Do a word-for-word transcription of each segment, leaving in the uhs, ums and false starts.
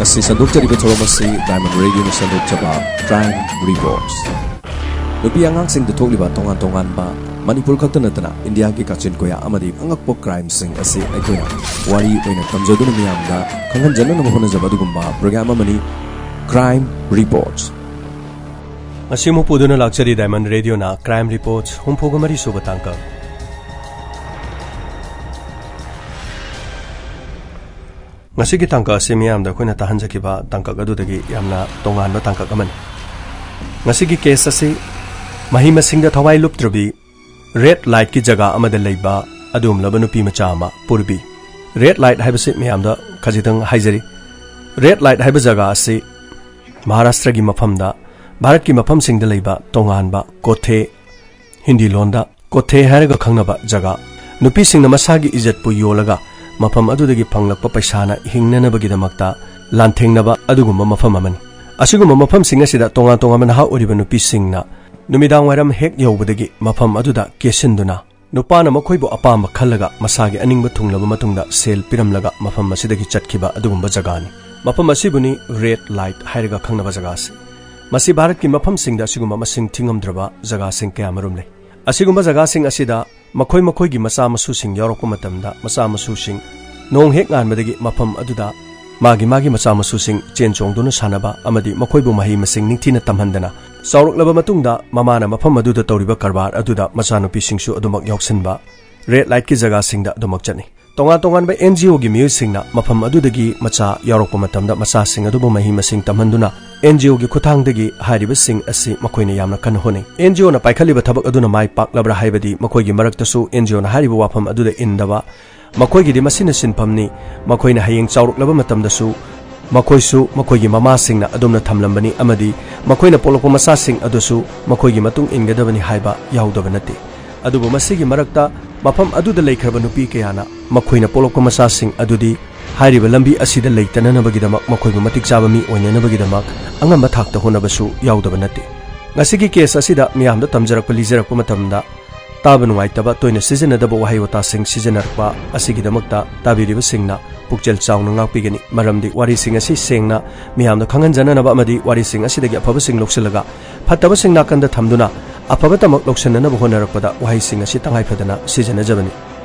ꯁꯤ ꯁꯟꯗꯣꯛꯆꯔꯤꯕ ꯊꯧꯔꯝ ꯑꯁꯤ Diamond Radioꯅ ꯁꯟꯗꯣꯛꯆꯕ Crime Reports꯫ ꯅꯨꯄꯤ ꯑꯉꯥꯡꯁꯤꯡꯗ ꯊꯣꯛꯂꯤꯕ ꯇꯣꯉꯥꯟ ꯇꯣꯉꯥꯟꯕ, ꯃꯅꯤꯄꯨꯔ ꯈꯛꯇ ꯅꯠꯇꯅ ꯏꯟꯗꯤꯌꯥꯒꯤ ꯀꯥꯆꯤꯟ ꯀꯣꯌꯥ ꯑꯃꯗꯤ ꯑꯉꯛꯄ crimeꯁꯤꯡ ꯑꯁꯤ ꯑꯩꯈꯣꯏꯅ ꯋꯥꯔꯤ ꯑꯣꯏꯅ ꯇꯝꯖꯗꯨꯅ ꯃꯤꯌꯥꯝꯗ ꯈꯪꯍꯟꯖꯅꯅꯕ ꯍꯣꯠꯅꯖꯕ ꯑꯗꯨꯒꯨꯝꯕ program ꯑꯃꯅꯤ Crime Reports꯫ ꯉꯁꯤ ꯑꯃꯨꯛ ꯄꯨꯗꯨꯅ ꯂꯥꯛꯆꯔꯤ Diamond Radioꯅ Crime Reports ꯍꯨꯝꯐꯨꯒ ꯃꯔꯤ ꯁꯨꯕ ꯇꯥꯡꯀꯛ꯫ ꯉꯁꯤꯒꯤ ꯇꯥꯡꯀꯛ ꯑꯁꯤ ꯃꯤꯌꯥꯝꯗ ꯑꯩꯈꯣꯏꯅ ꯇꯥꯍꯟꯖꯈꯤꯕ ꯇꯥꯡꯀꯛ ꯑꯗꯨꯗꯒꯤ ꯌꯥꯝꯅ ꯇꯣꯉꯥꯟꯕ ꯇꯥꯡꯀꯛ ꯑꯃꯅꯤ꯫ ꯉꯁꯤꯒꯤ case ꯑꯁꯤ ꯃꯍꯩ ꯃꯁꯤꯡꯗ ꯊꯋꯥꯏ ꯂꯨꯞꯇ꯭ꯔꯕꯤ red lightꯀꯤ ꯖꯒꯥ ꯑꯃꯗ ꯂꯩꯕ ꯑꯗꯨꯒꯨꯝꯂꯕ ꯅꯨꯄꯤ ꯃꯆꯥ ꯑꯃ, ꯄꯨꯔꯕꯤ꯫ Red light ꯍꯥꯏꯕꯁꯤ ꯃꯌꯥꯝꯗ ꯈꯖꯤꯛꯇꯪ ꯍꯥꯏꯖꯔꯤ꯫ Red light ꯍꯥꯏꯕ ꯖꯒꯥ ꯑꯁꯤ ꯃꯍꯥꯔꯥꯁꯇ꯭ꯔꯒꯤ ꯃꯐꯝꯗ, ꯚꯥꯔꯠꯀꯤ ꯃꯐꯝꯁꯤꯡꯗ ꯂꯩꯕ ꯇꯣꯉꯥꯟꯕ ꯀꯣꯊꯦ, ꯍꯤꯟꯗꯤ ꯂꯣꯟꯗ ꯀꯣꯊꯦ ꯍꯥꯏꯔꯒ ꯈꯪꯅꯕ ꯖꯒꯥ, ꯅꯨꯄꯤꯁꯤꯡꯅ ꯃꯁꯥꯒꯤ ꯏꯖꯠꯄꯨ ꯌꯣꯜꯂꯒ ꯃꯐꯝ ꯑꯗꯨꯗꯒꯤ ꯐꯪꯂꯛꯄ ꯄꯩꯁꯥꯅ ꯍꯤꯡꯅꯅꯕꯒꯤꯗꯃꯛꯇ ꯂꯥꯟꯊꯦꯡꯅꯕ ꯑꯗꯨꯒꯨꯝꯕ ꯃꯐꯝ ꯑꯃꯅꯤ꯫ ꯑꯁꯤꯒꯨꯝꯕ ꯃꯐꯝꯁꯤꯡ ꯑꯁꯤꯗ ꯇꯣꯉꯥꯟ ꯇꯣꯉꯥꯟꯕ ꯅꯍꯥ ꯑꯣꯏꯔꯤꯕ ꯅꯨꯄꯤꯁꯤꯡꯅ ꯅꯨꯃꯤꯗꯥꯡ ꯋꯥꯏꯔꯝ ꯍꯦꯛ ꯌꯧꯕꯗꯒꯤ ꯃꯐꯝ ꯑꯗꯨꯗ ꯀꯦꯁꯤꯟꯗꯨꯅ, ꯅꯨꯄꯥꯅ ꯃꯈꯣꯏꯕꯨ ꯑꯄꯥꯝꯕ ꯈꯜꯂꯒ ꯃꯁꯥꯒꯤ ꯑꯅꯤꯡꯕ ꯊꯨꯡꯂꯕ ꯃꯇꯨꯡꯗ ꯁꯦꯜ ꯄꯤꯔꯝꯂꯒ ꯃꯐꯝ ꯑꯁꯤꯗꯒꯤ ꯆꯠꯈꯤꯕ ꯑꯗꯨꯒꯨꯝꯕ ꯖꯒꯥꯅꯤ꯫ ꯃꯐꯝ ꯑꯁꯤꯕꯨꯅꯤ red light ꯍꯥꯏꯔꯒ ꯈꯪꯅꯕ ꯖꯒꯥꯁꯤ꯫ ꯃꯁꯤ ꯚꯥꯔꯠꯀꯤ ꯃꯐꯝꯁꯤꯡꯗ ꯑꯁꯤꯒꯨꯝꯕ ꯃꯁꯤꯡ ꯊꯤꯉꯝꯗ꯭ꯔꯕ ꯖꯒꯥꯁꯤꯡ ꯀꯌꯥꯃꯔꯨꯝ ꯂꯩ꯫ ꯑꯁꯤꯒꯨꯝꯕ ꯖꯒꯥꯁꯤꯡ ꯑꯁꯤꯗ ꯃꯈꯣꯏ ꯃꯈꯣꯏꯒꯤ ꯃꯆꯥ ꯃꯁꯨꯁꯤꯡ ꯌꯥꯎꯔꯛꯄ ꯃꯇꯝꯗ, ꯃꯆꯥ ꯃꯁꯨꯁꯤꯡ ꯅꯣꯡ ꯍꯦꯛ ꯉꯥꯟꯕꯗꯒꯤ ꯃꯐꯝ ꯑꯗꯨꯗ ꯃꯥꯒꯤ ꯃꯥꯒꯤ ꯃꯆꯥ ꯃꯁꯨꯁꯤꯡ ꯆꯦꯟ ꯆꯣꯡꯗꯨꯅ ꯁꯥꯟꯅꯕ ꯑꯃꯗꯤ ꯃꯈꯣꯏꯕꯨ ꯃꯍꯩ ꯃꯁꯤꯡ ꯅꯤꯡꯊꯤꯅ ꯇꯝꯍꯟꯗꯅ, ꯆꯥꯎꯔꯛꯂꯕ ꯃꯇꯨꯡꯗ ꯃꯃꯥꯅ ꯃꯐꯝ ꯑꯗꯨꯗ ꯇꯧꯔꯤꯕ ꯀꯔꯕꯥꯔ ꯑꯗꯨꯗ ꯃꯆꯥꯅꯨꯄꯤꯁꯤꯡꯁꯨ ꯑꯗꯨꯃꯛ ꯌꯥꯎꯁꯤꯟꯕ, red lightꯀꯤ ꯖꯒꯥꯁꯤꯡꯗ ꯑꯗꯨꯃꯛ ꯆꯠꯅꯩ꯫ ꯇꯣꯉꯥꯟ ꯇꯣꯉꯥꯟꯕ NGOꯒꯤ ꯃꯤꯑꯣꯏꯁꯤꯡꯅ ꯃꯐꯝ ꯑꯗꯨꯗꯒꯤ ꯃꯆꯥ ꯌꯥꯎꯔꯛꯄ ꯃꯇꯝꯗ ꯃꯆꯥꯁꯤꯡ ꯑꯗꯨꯕꯨ ꯃꯍꯩ ꯃꯁꯤꯡ ꯇꯝꯍꯟꯗꯨꯅ NGOꯒꯤ ꯈꯨꯠꯊꯥꯡꯗꯒꯤ ꯍꯥꯏꯔꯤꯕꯁꯤꯡ ꯑꯁꯤ ꯃꯈꯣꯏꯅ ꯌꯥꯝꯅ ꯀꯟꯅ ꯍꯣꯠꯅꯩ꯫ NGOꯅ ꯄꯥꯏꯈꯠꯂꯤꯕ ꯊꯕꯛ ꯑꯗꯨꯅ ꯃꯥꯏ ꯄꯥꯛꯂꯕ꯭ꯔꯥ ꯍꯥꯏꯕꯗꯤ ꯃꯈꯣꯏꯒꯤ ꯃꯔꯛꯇꯁꯨ NGOꯅ ꯍꯥꯏꯔꯤꯕ ꯋꯥꯐꯝ ꯑꯗꯨꯗ ꯏꯟꯗꯕ, ꯃꯈꯣꯏꯒꯤꯗꯤ ꯃꯁꯤꯅ ꯁꯤꯟꯐꯝꯅꯤ, ꯃꯈꯣꯏꯅ ꯍꯌꯦꯡ ꯆꯥꯎꯔꯛꯂꯕ ꯃꯇꯝꯗꯁꯨ ꯃꯈꯣꯏꯁꯨ ꯃꯈꯣꯏꯒꯤ ꯃꯃꯥꯁꯤꯡꯅ ꯑꯗꯨꯝꯅ ꯊꯝꯂꯝꯕꯅꯤ ꯑꯃꯗꯤ ꯃꯈꯣꯏꯅ ꯄꯣꯛꯂꯛꯄ ꯃꯆꯥꯁꯤꯡ ꯑꯗꯨꯁꯨ ꯃꯈꯣꯏꯒꯤ ꯃꯇꯨꯡ ꯏꯟꯒꯗꯕꯅꯤ ꯍꯥꯏꯕ ꯌꯥꯎꯗꯕ ꯅꯠꯇꯦ꯫ ꯑꯗꯨꯕꯨ ꯃꯁꯤꯒꯤ ꯃꯔꯛꯇ ꯃꯐꯝ ꯑꯗꯨꯗ ꯂꯩꯈ꯭ꯔꯕ ꯅꯨꯄꯤ ꯀꯌꯥꯅ ꯃꯈꯣꯏꯅ ꯄꯣꯛꯂꯛꯄ ꯃꯆꯥꯁꯤꯡ ꯑꯗꯨꯗꯤ ꯍꯥꯏꯔꯤꯕ ꯂꯝꯕꯤ ꯑꯁꯤꯗ ꯂꯩꯇꯅꯅꯕꯒꯤꯗꯃꯛ, ꯃꯈꯣꯏꯕꯨ ꯃꯇꯤꯛ ꯆꯥꯕ ꯃꯤ ꯑꯣꯏꯅꯅꯕꯒꯤꯗꯃꯛ ꯑꯉꯝꯕ ꯊꯥꯛꯇ ꯍꯣꯠꯅꯕꯁꯨ ꯌꯥꯎꯗꯕ ꯅꯠꯇꯦ꯫ ꯉꯁꯤꯒꯤ case ꯑꯁꯤꯗ ꯃꯤꯌꯥꯝꯗ ꯇꯝꯖꯔꯛꯄ, ꯂꯤꯖꯔꯛꯄ ꯃꯇꯝꯗ, ꯇꯥꯕ ꯅꯨꯡꯉꯥꯏꯇꯕ, ꯇꯣꯏꯅ ꯁꯤꯖꯤꯟꯅꯗꯕ ꯋꯥꯍꯩ ꯋꯥꯇꯥꯁꯤꯡ ꯁꯤꯖꯤꯟꯅꯔꯛꯄ ꯑꯁꯤꯒꯤꯗꯃꯛꯇ ꯇꯥꯕꯤꯔꯤꯕꯁꯤꯡꯅ ꯄꯨꯛꯆꯦꯜ ꯆꯥꯎꯅ ꯉꯥꯛꯄꯤꯒꯅꯤ꯫ ꯃꯔꯝꯗꯤ ꯋꯥꯔꯤꯁꯤꯡ ꯑꯁꯤ ꯁꯦꯡꯅ ꯃꯤꯌꯥꯝꯗ ꯈꯪꯍꯟꯖꯅꯅꯕ ꯑꯃꯗꯤ ꯋꯥꯔꯤꯁꯤꯡ ꯑꯁꯤꯗꯒꯤ ꯑꯐꯕꯁꯤꯡ ꯂꯧꯁꯤꯜꯂꯒ ꯐꯠꯇꯕꯁꯤꯡ ꯅꯥꯀꯟꯗ ꯊꯝꯗꯨꯅ ꯑꯐꯕꯇꯃꯛ ꯂꯧꯁꯤꯟꯅꯅꯕ ꯍꯣꯠꯅꯔꯛꯄꯗ ꯋꯥꯍꯩꯁꯤꯡ ꯑꯁꯤ ꯇꯉꯥꯏ ꯐꯗꯅ ꯁꯤꯖꯤꯟꯅꯖꯕꯅꯤ꯫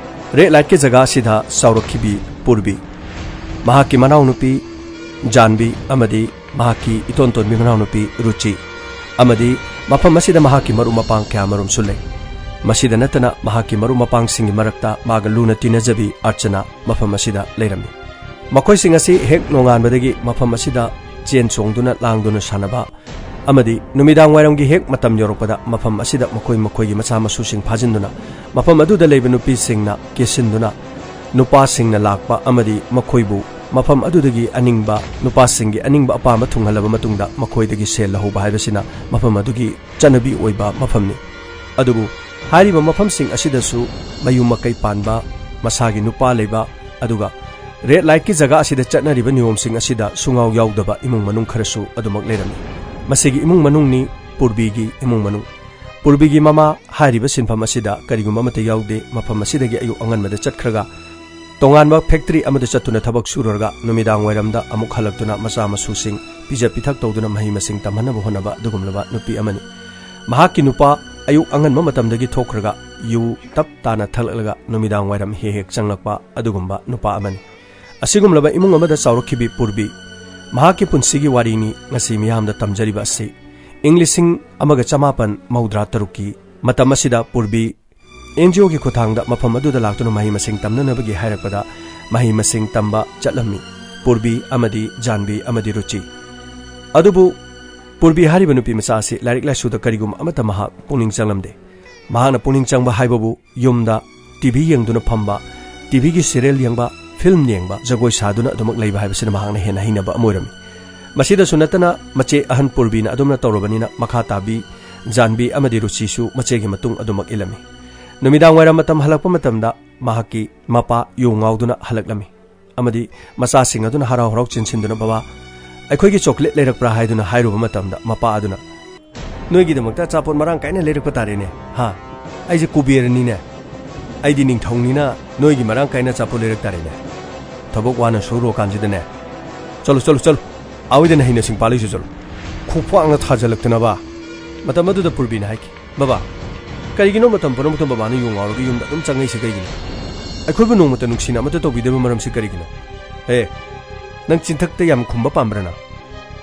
ꯔꯦꯗ ꯂꯥꯏꯠꯀꯤ ꯖꯒꯥ ꯑꯁꯤꯗ ꯆꯥꯎꯔꯛꯈꯤꯕꯤ ꯄꯨꯔꯕꯤ, ꯃꯍꯥꯛꯀꯤ ꯃꯅꯥꯎꯅꯨꯄꯤ ꯖꯥꯟꯕꯤ ꯑꯃꯗꯤ ꯃꯍꯥꯛꯀꯤ ꯏꯇꯣꯟ ꯇꯣꯟꯕꯤ ꯃꯅꯥꯎꯅꯨꯄꯤ ꯔꯨꯆꯤ, ꯑꯃꯗꯤ ꯃꯐꯝ ꯑꯁꯤꯗ ꯃꯍꯥꯛꯀꯤ ꯃꯔꯨꯞ ꯃꯄꯥꯡ ꯀꯌꯥꯃꯔꯨꯝꯁꯨ ꯂꯩ꯫ ꯃꯁꯤꯗ ꯅꯠꯇꯅ ꯃꯍꯥꯛꯀꯤ ꯃꯔꯨꯞ ꯃꯄꯥꯡꯁꯤꯡꯒꯤ ꯃꯔꯛꯇ ꯃꯥꯒ ꯂꯨꯅ ꯇꯤꯟꯅꯖꯕꯤ ꯑꯔꯆꯅꯥ ꯃꯐꯝ ꯑꯁꯤꯗ ꯂꯩꯔꯝꯃꯤ꯫ ꯃꯈꯣꯏꯁꯤꯡ ꯑꯁꯤ ꯍꯦꯛ ꯅꯣꯡꯉꯥꯟꯕꯗꯒꯤ ꯃꯐꯝ ꯑꯁꯤꯗ ꯆꯦꯟ ꯆꯣꯡꯗꯨꯅ ꯂꯥꯡꯗꯨꯅ ꯁꯥꯟꯅꯕ ꯑꯃꯗꯤ ꯅꯨꯃꯤꯗꯥꯡ ꯋꯥꯏꯔꯝꯒꯤ ꯍꯦꯛ ꯃꯇꯝ ꯌꯧꯔꯛꯄꯗ ꯃꯐꯝ ꯑꯁꯤꯗ ꯃꯈꯣꯏ ꯃꯈꯣꯏꯒꯤ ꯃꯆꯥ ꯃꯁꯨꯁꯤꯡ ꯐꯥꯖꯤꯟꯗꯨꯅ ꯃꯐꯝ ꯑꯗꯨꯗ ꯂꯩꯕ ꯅꯨꯄꯤꯁꯤꯡꯅ ꯀꯦꯁꯤꯟꯗꯨꯅ ꯅꯨꯄꯥꯁꯤꯡꯅ ꯂꯥꯛꯄ ꯑꯃꯗꯤ ꯃꯈꯣꯏꯕꯨ ꯃꯐꯝ ꯑꯗꯨꯗꯒꯤ ꯑꯅꯤꯡꯕ, ꯅꯨꯄꯥꯁꯤꯡꯒꯤ ꯑꯅꯤꯡꯕ ꯑꯄꯥꯝꯕ ꯊꯨꯡꯍꯜꯂꯕ ꯃꯇꯨꯡꯗ ꯃꯈꯣꯏꯗꯒꯤ ꯁꯦꯜ ꯂꯧꯍꯧꯕ ꯍꯥꯏꯕꯁꯤꯅ ꯃꯐꯝ ꯑꯗꯨꯒꯤ ꯆꯠꯅꯕꯤ ꯑꯣꯏꯕ ꯃꯐꯝꯅꯤ꯫ ꯑꯗꯨꯕꯨ ꯍꯥꯏꯔꯤꯕ ꯃꯐꯝꯁꯤꯡ ꯑꯁꯤꯗꯁꯨ ꯃꯌꯨꯝ ꯃꯀꯩ ꯄꯥꯟꯕ, ꯃꯁꯥꯒꯤ ꯅꯨꯄꯥ ꯂꯩꯕ, ꯑꯗꯨꯒ ꯔꯦꯗ ꯂꯥꯏꯠꯀꯤ ꯖꯒꯥ ꯑꯁꯤꯗ ꯆꯠꯅꯔꯤꯕ ꯅꯤꯌꯣꯝꯁꯤꯡ ꯑꯁꯤꯗ ꯁꯨꯡꯌꯥꯎ ꯌꯥꯎꯗꯕ ꯏꯃꯨꯡ ꯃꯅꯨꯡ ꯈꯔꯁꯨ ꯑꯗꯨꯃꯛ ꯂꯩꯔꯝꯃꯤ꯫ ꯃꯁꯤꯒꯤ ꯏꯃꯨꯡ ꯃꯅꯨꯡꯅꯤ ꯄꯨꯔꯕꯤꯒꯤ ꯏꯃꯨꯡ ꯃꯅꯨꯡ꯫ ꯄꯨꯔꯕꯤꯒꯤ ꯃꯃꯥ ꯍꯥꯏꯔꯤꯕ ꯁꯤꯟꯐꯝ ꯑꯁꯤꯗ ꯀꯔꯤꯒꯨꯝꯕ ꯑꯃꯠꯇ ꯌꯥꯎꯗꯦ꯫ ꯃꯐꯝ ꯑꯁꯤꯗꯒꯤ ꯑꯌꯨꯛ ꯑꯉꯟꯕꯗ ꯆꯠꯈ꯭ꯔꯒ ꯇꯣꯉꯥꯟꯕ ꯐꯦꯛꯇꯔꯤ ꯑꯃꯗ ꯆꯠꯇꯨꯅ ꯊꯕꯛ ꯁꯨꯔꯨꯔꯒ ꯅꯨꯃꯤꯗꯥꯡ ꯋꯥꯏꯔꯝꯗ ꯑꯃꯨꯛ ꯍꯜꯂꯛꯇꯨꯅ ꯃꯆꯥ ꯃꯁꯨꯁꯤꯡ ꯄꯤꯖ ꯄꯤꯊꯛ ꯇꯧꯗꯨꯅ ꯃꯍꯩ ꯃꯁꯤꯡ ꯇꯝꯍꯟꯅꯕ ꯍꯣꯠꯅꯕ ꯑꯗꯨꯒꯨꯝꯂꯕ ꯅꯨꯄꯤ ꯑꯃꯅꯤ꯫ ꯃꯍꯥꯛꯀꯤ ꯅꯨꯄꯥ ꯑꯌꯨꯛ ꯑꯉꯟꯕ ꯃꯇꯝꯗꯒꯤ ꯊꯣꯛꯈ꯭ꯔꯒ ꯌꯨ ꯇꯞ ꯇꯥꯅ ꯊꯛꯂꯛꯂꯒ ꯅꯨꯃꯤꯗꯥꯡ ꯋꯥꯏꯔꯝ ꯍꯦꯛ ꯍꯦꯛ ꯆꯪꯂꯛꯄ ꯑꯗꯨꯒꯨꯝꯕ ꯅꯨꯄꯥ ꯑꯃꯅꯤ꯫ ꯑꯁꯤꯒꯨꯝꯂꯕ ꯏꯃꯨꯡ ꯑꯃꯗ ꯆꯥꯎꯔꯛꯈꯤꯕꯤ ꯄꯨꯔꯕꯤ꯫ ꯃꯍꯥꯛꯀꯤ ꯄꯨꯟꯁꯤꯒꯤ ꯋꯥꯔꯤꯅꯤ ꯉꯁꯤ ꯃꯤꯌꯥꯝꯗ ꯇꯝꯖꯔꯤꯕ ꯑꯁꯤ꯫ ꯏꯪ ꯂꯤꯁꯤꯡ ꯑꯃꯒ ꯆꯃꯥꯄꯟ ꯃꯧꯗ꯭ꯔꯥ ꯇꯔꯨꯛꯀꯤ ꯃꯇꯝ ꯑꯁꯤꯗ ꯄꯨꯔꯕꯤ ꯑꯦꯟ ꯖꯤ ꯑꯣꯒꯤ ꯈꯨꯠꯊꯥꯡꯗ ꯃꯐꯝ ꯑꯗꯨꯗ ꯂꯥꯛꯇꯨꯅ ꯃꯍꯩ ꯃꯁꯤꯡ ꯇꯝꯅꯅꯕꯒꯤ ꯍꯥꯏꯔꯛꯄꯗ ꯃꯍꯩ ꯃꯁꯤꯡ ꯇꯝꯕ ꯆꯠꯂꯝꯃꯤ꯫ ꯄꯨꯔꯕꯤ ꯑꯃꯗꯤ ꯖꯥꯟꯕꯤ ꯑꯃꯗꯤ ꯔꯨꯆꯤ꯫ ꯑꯗꯨꯕꯨ ꯄꯨꯔꯕꯤ ꯍꯥꯏꯔꯤꯕ ꯅꯨꯄꯤ ꯃꯆꯥ ꯑꯁꯤ ꯂꯥꯏꯔꯤꯛ ꯂꯥꯏꯁꯨꯗ ꯀꯔꯤꯒꯨꯝꯕ ꯑꯃꯠꯇ ꯃꯍꯥꯛ ꯄꯨꯛꯅꯤꯡ ꯆꯪꯂꯝꯗꯦ꯫ ꯃꯍꯥꯛꯅ ꯄꯨꯛꯅꯤꯡ ꯆꯪꯕ ꯍꯥꯏꯕꯕꯨ ꯌꯨꯝꯗ ꯇꯤ ꯚꯤ ꯌꯦꯡꯗꯨꯅ ꯐꯝꯕ, ꯇꯤ ꯚꯤꯒꯤ ꯁꯤꯔꯤꯌꯦꯜ ꯌꯦꯡꯕ, ꯐꯤꯜꯝ ꯌꯦꯡꯕ, ꯖꯒꯣꯏ ꯁꯥꯗꯨꯅ ꯑꯗꯨꯃꯛ ꯂꯩꯕ ꯍꯥꯏꯕꯁꯤꯅ ꯃꯍꯥꯛꯅ ꯍꯦꯟꯅ ꯍꯩꯅꯕ ꯑꯃ ꯑꯣꯏꯔꯝꯃꯤ꯫ ꯃꯁꯤꯗꯁꯨ ꯅꯠꯇꯅ ꯃꯆꯦ ꯑꯍꯟ ꯄꯨꯔꯕꯤꯅ ꯑꯗꯨꯝꯅ ꯇꯧꯔꯕꯅꯤꯅ ꯃꯈꯥ ꯇꯥꯕꯤ ꯖꯥꯟꯕꯤ ꯑꯃꯗꯤ ꯔꯨꯆꯤꯁꯨ ꯃꯆꯦꯒꯤ ꯃꯇꯨꯡ ꯑꯗꯨꯃꯛ ꯏꯜꯂꯝꯃꯤ꯫ ꯅꯨꯃꯤꯗꯥꯡ ꯋꯥꯏꯔꯝ ꯃꯇꯝ ꯍꯜꯂꯛꯄ ꯃꯇꯝꯗ ꯃꯍꯥꯛꯀꯤ ꯃꯄꯥ ꯌꯨ ꯉꯥꯎꯗꯨꯅ ꯍꯜꯂꯛꯂꯝꯃꯤ ꯑꯃꯗꯤ ꯃꯆꯥꯁꯤꯡ ꯑꯗꯨꯅ ꯍꯔꯥꯎ ꯍꯔꯥꯎ ꯆꯦꯟꯁꯤꯟꯗꯨꯅ, "ꯕꯕꯥ, ꯑꯩꯈꯣꯏꯒꯤ ꯆꯣꯀ꯭ꯂꯦꯠ ꯂꯩꯔꯛꯄ꯭ꯔꯥ?" ꯍꯥꯏꯗꯨꯅ ꯍꯥꯏꯔꯨꯕ ꯃꯇꯝꯗ ꯃꯄꯥ ꯑꯗꯨꯅ, "ꯅꯣꯏꯒꯤꯗꯃꯛꯇ ꯑꯆꯥꯄꯣꯠ ꯃꯔꯥꯡ ꯀꯥꯏꯅ ꯂꯩꯔꯛꯄ ꯇꯥꯔꯦꯅꯦ, ꯍꯥ?" ꯑꯩꯁꯦ ꯀꯨꯕꯦꯔꯅꯤꯅꯦ꯫ ꯑꯩꯗꯤ ꯅꯤꯡꯊꯧꯅꯤꯅ ꯅꯣꯏꯒꯤ ꯃꯔꯥꯡ ꯀꯥꯏꯅ ꯑꯆꯥꯄꯣꯠ ꯂꯩꯔꯛ ꯇꯥꯔꯦꯅꯦ꯫ ꯊꯕꯛ ꯋꯥꯅ ꯁꯨꯔꯨꯔꯀꯥꯟꯁꯤꯗꯅꯦ꯫ ꯆꯠꯂꯨ, ꯆꯠꯂꯨ, ꯆꯠꯂꯨ꯫ ꯑꯥ ꯍꯣꯏꯗꯅ ꯍꯩꯅ ꯁꯤꯡ ꯄꯥꯜꯂꯤꯁꯨ ꯆꯠꯂꯨ꯫ ꯈꯨꯄꯥꯛꯅ ꯊꯥꯖꯤꯜꯂꯛꯇꯅꯕ꯫ ꯃꯇꯝ ꯑꯗꯨꯗ ꯄꯨꯔꯕꯤꯅ ꯍꯥꯏꯈꯤ, "ꯕꯕꯥ, ꯀꯔꯤꯒꯤꯅꯣ ꯃꯇꯝ ꯄꯨꯝꯅꯃꯛꯇ ꯕꯕꯥꯅ ꯌꯨ ꯉꯥꯎꯔꯒ ꯌꯨꯝꯗ ꯑꯗꯨꯝ ꯆꯪꯉꯛꯏꯁꯦ ꯀꯩꯒꯤꯅꯣ? ꯑꯩꯈꯣꯏꯕꯨ ꯅꯣꯡꯃꯇ ꯅꯨꯡꯁꯤꯅ ꯑꯃꯠꯇ ꯇꯧꯕꯤꯗꯕ ꯃꯔꯝꯁꯤ ꯀꯔꯤꯒꯤꯅꯣ? ꯍꯦ, ꯅꯪ ꯆꯤꯟꯊꯛꯇ ꯌꯥꯝ ꯈꯨꯝꯕ ꯄꯥꯝꯕ꯭ꯔꯥ ꯅꯪ?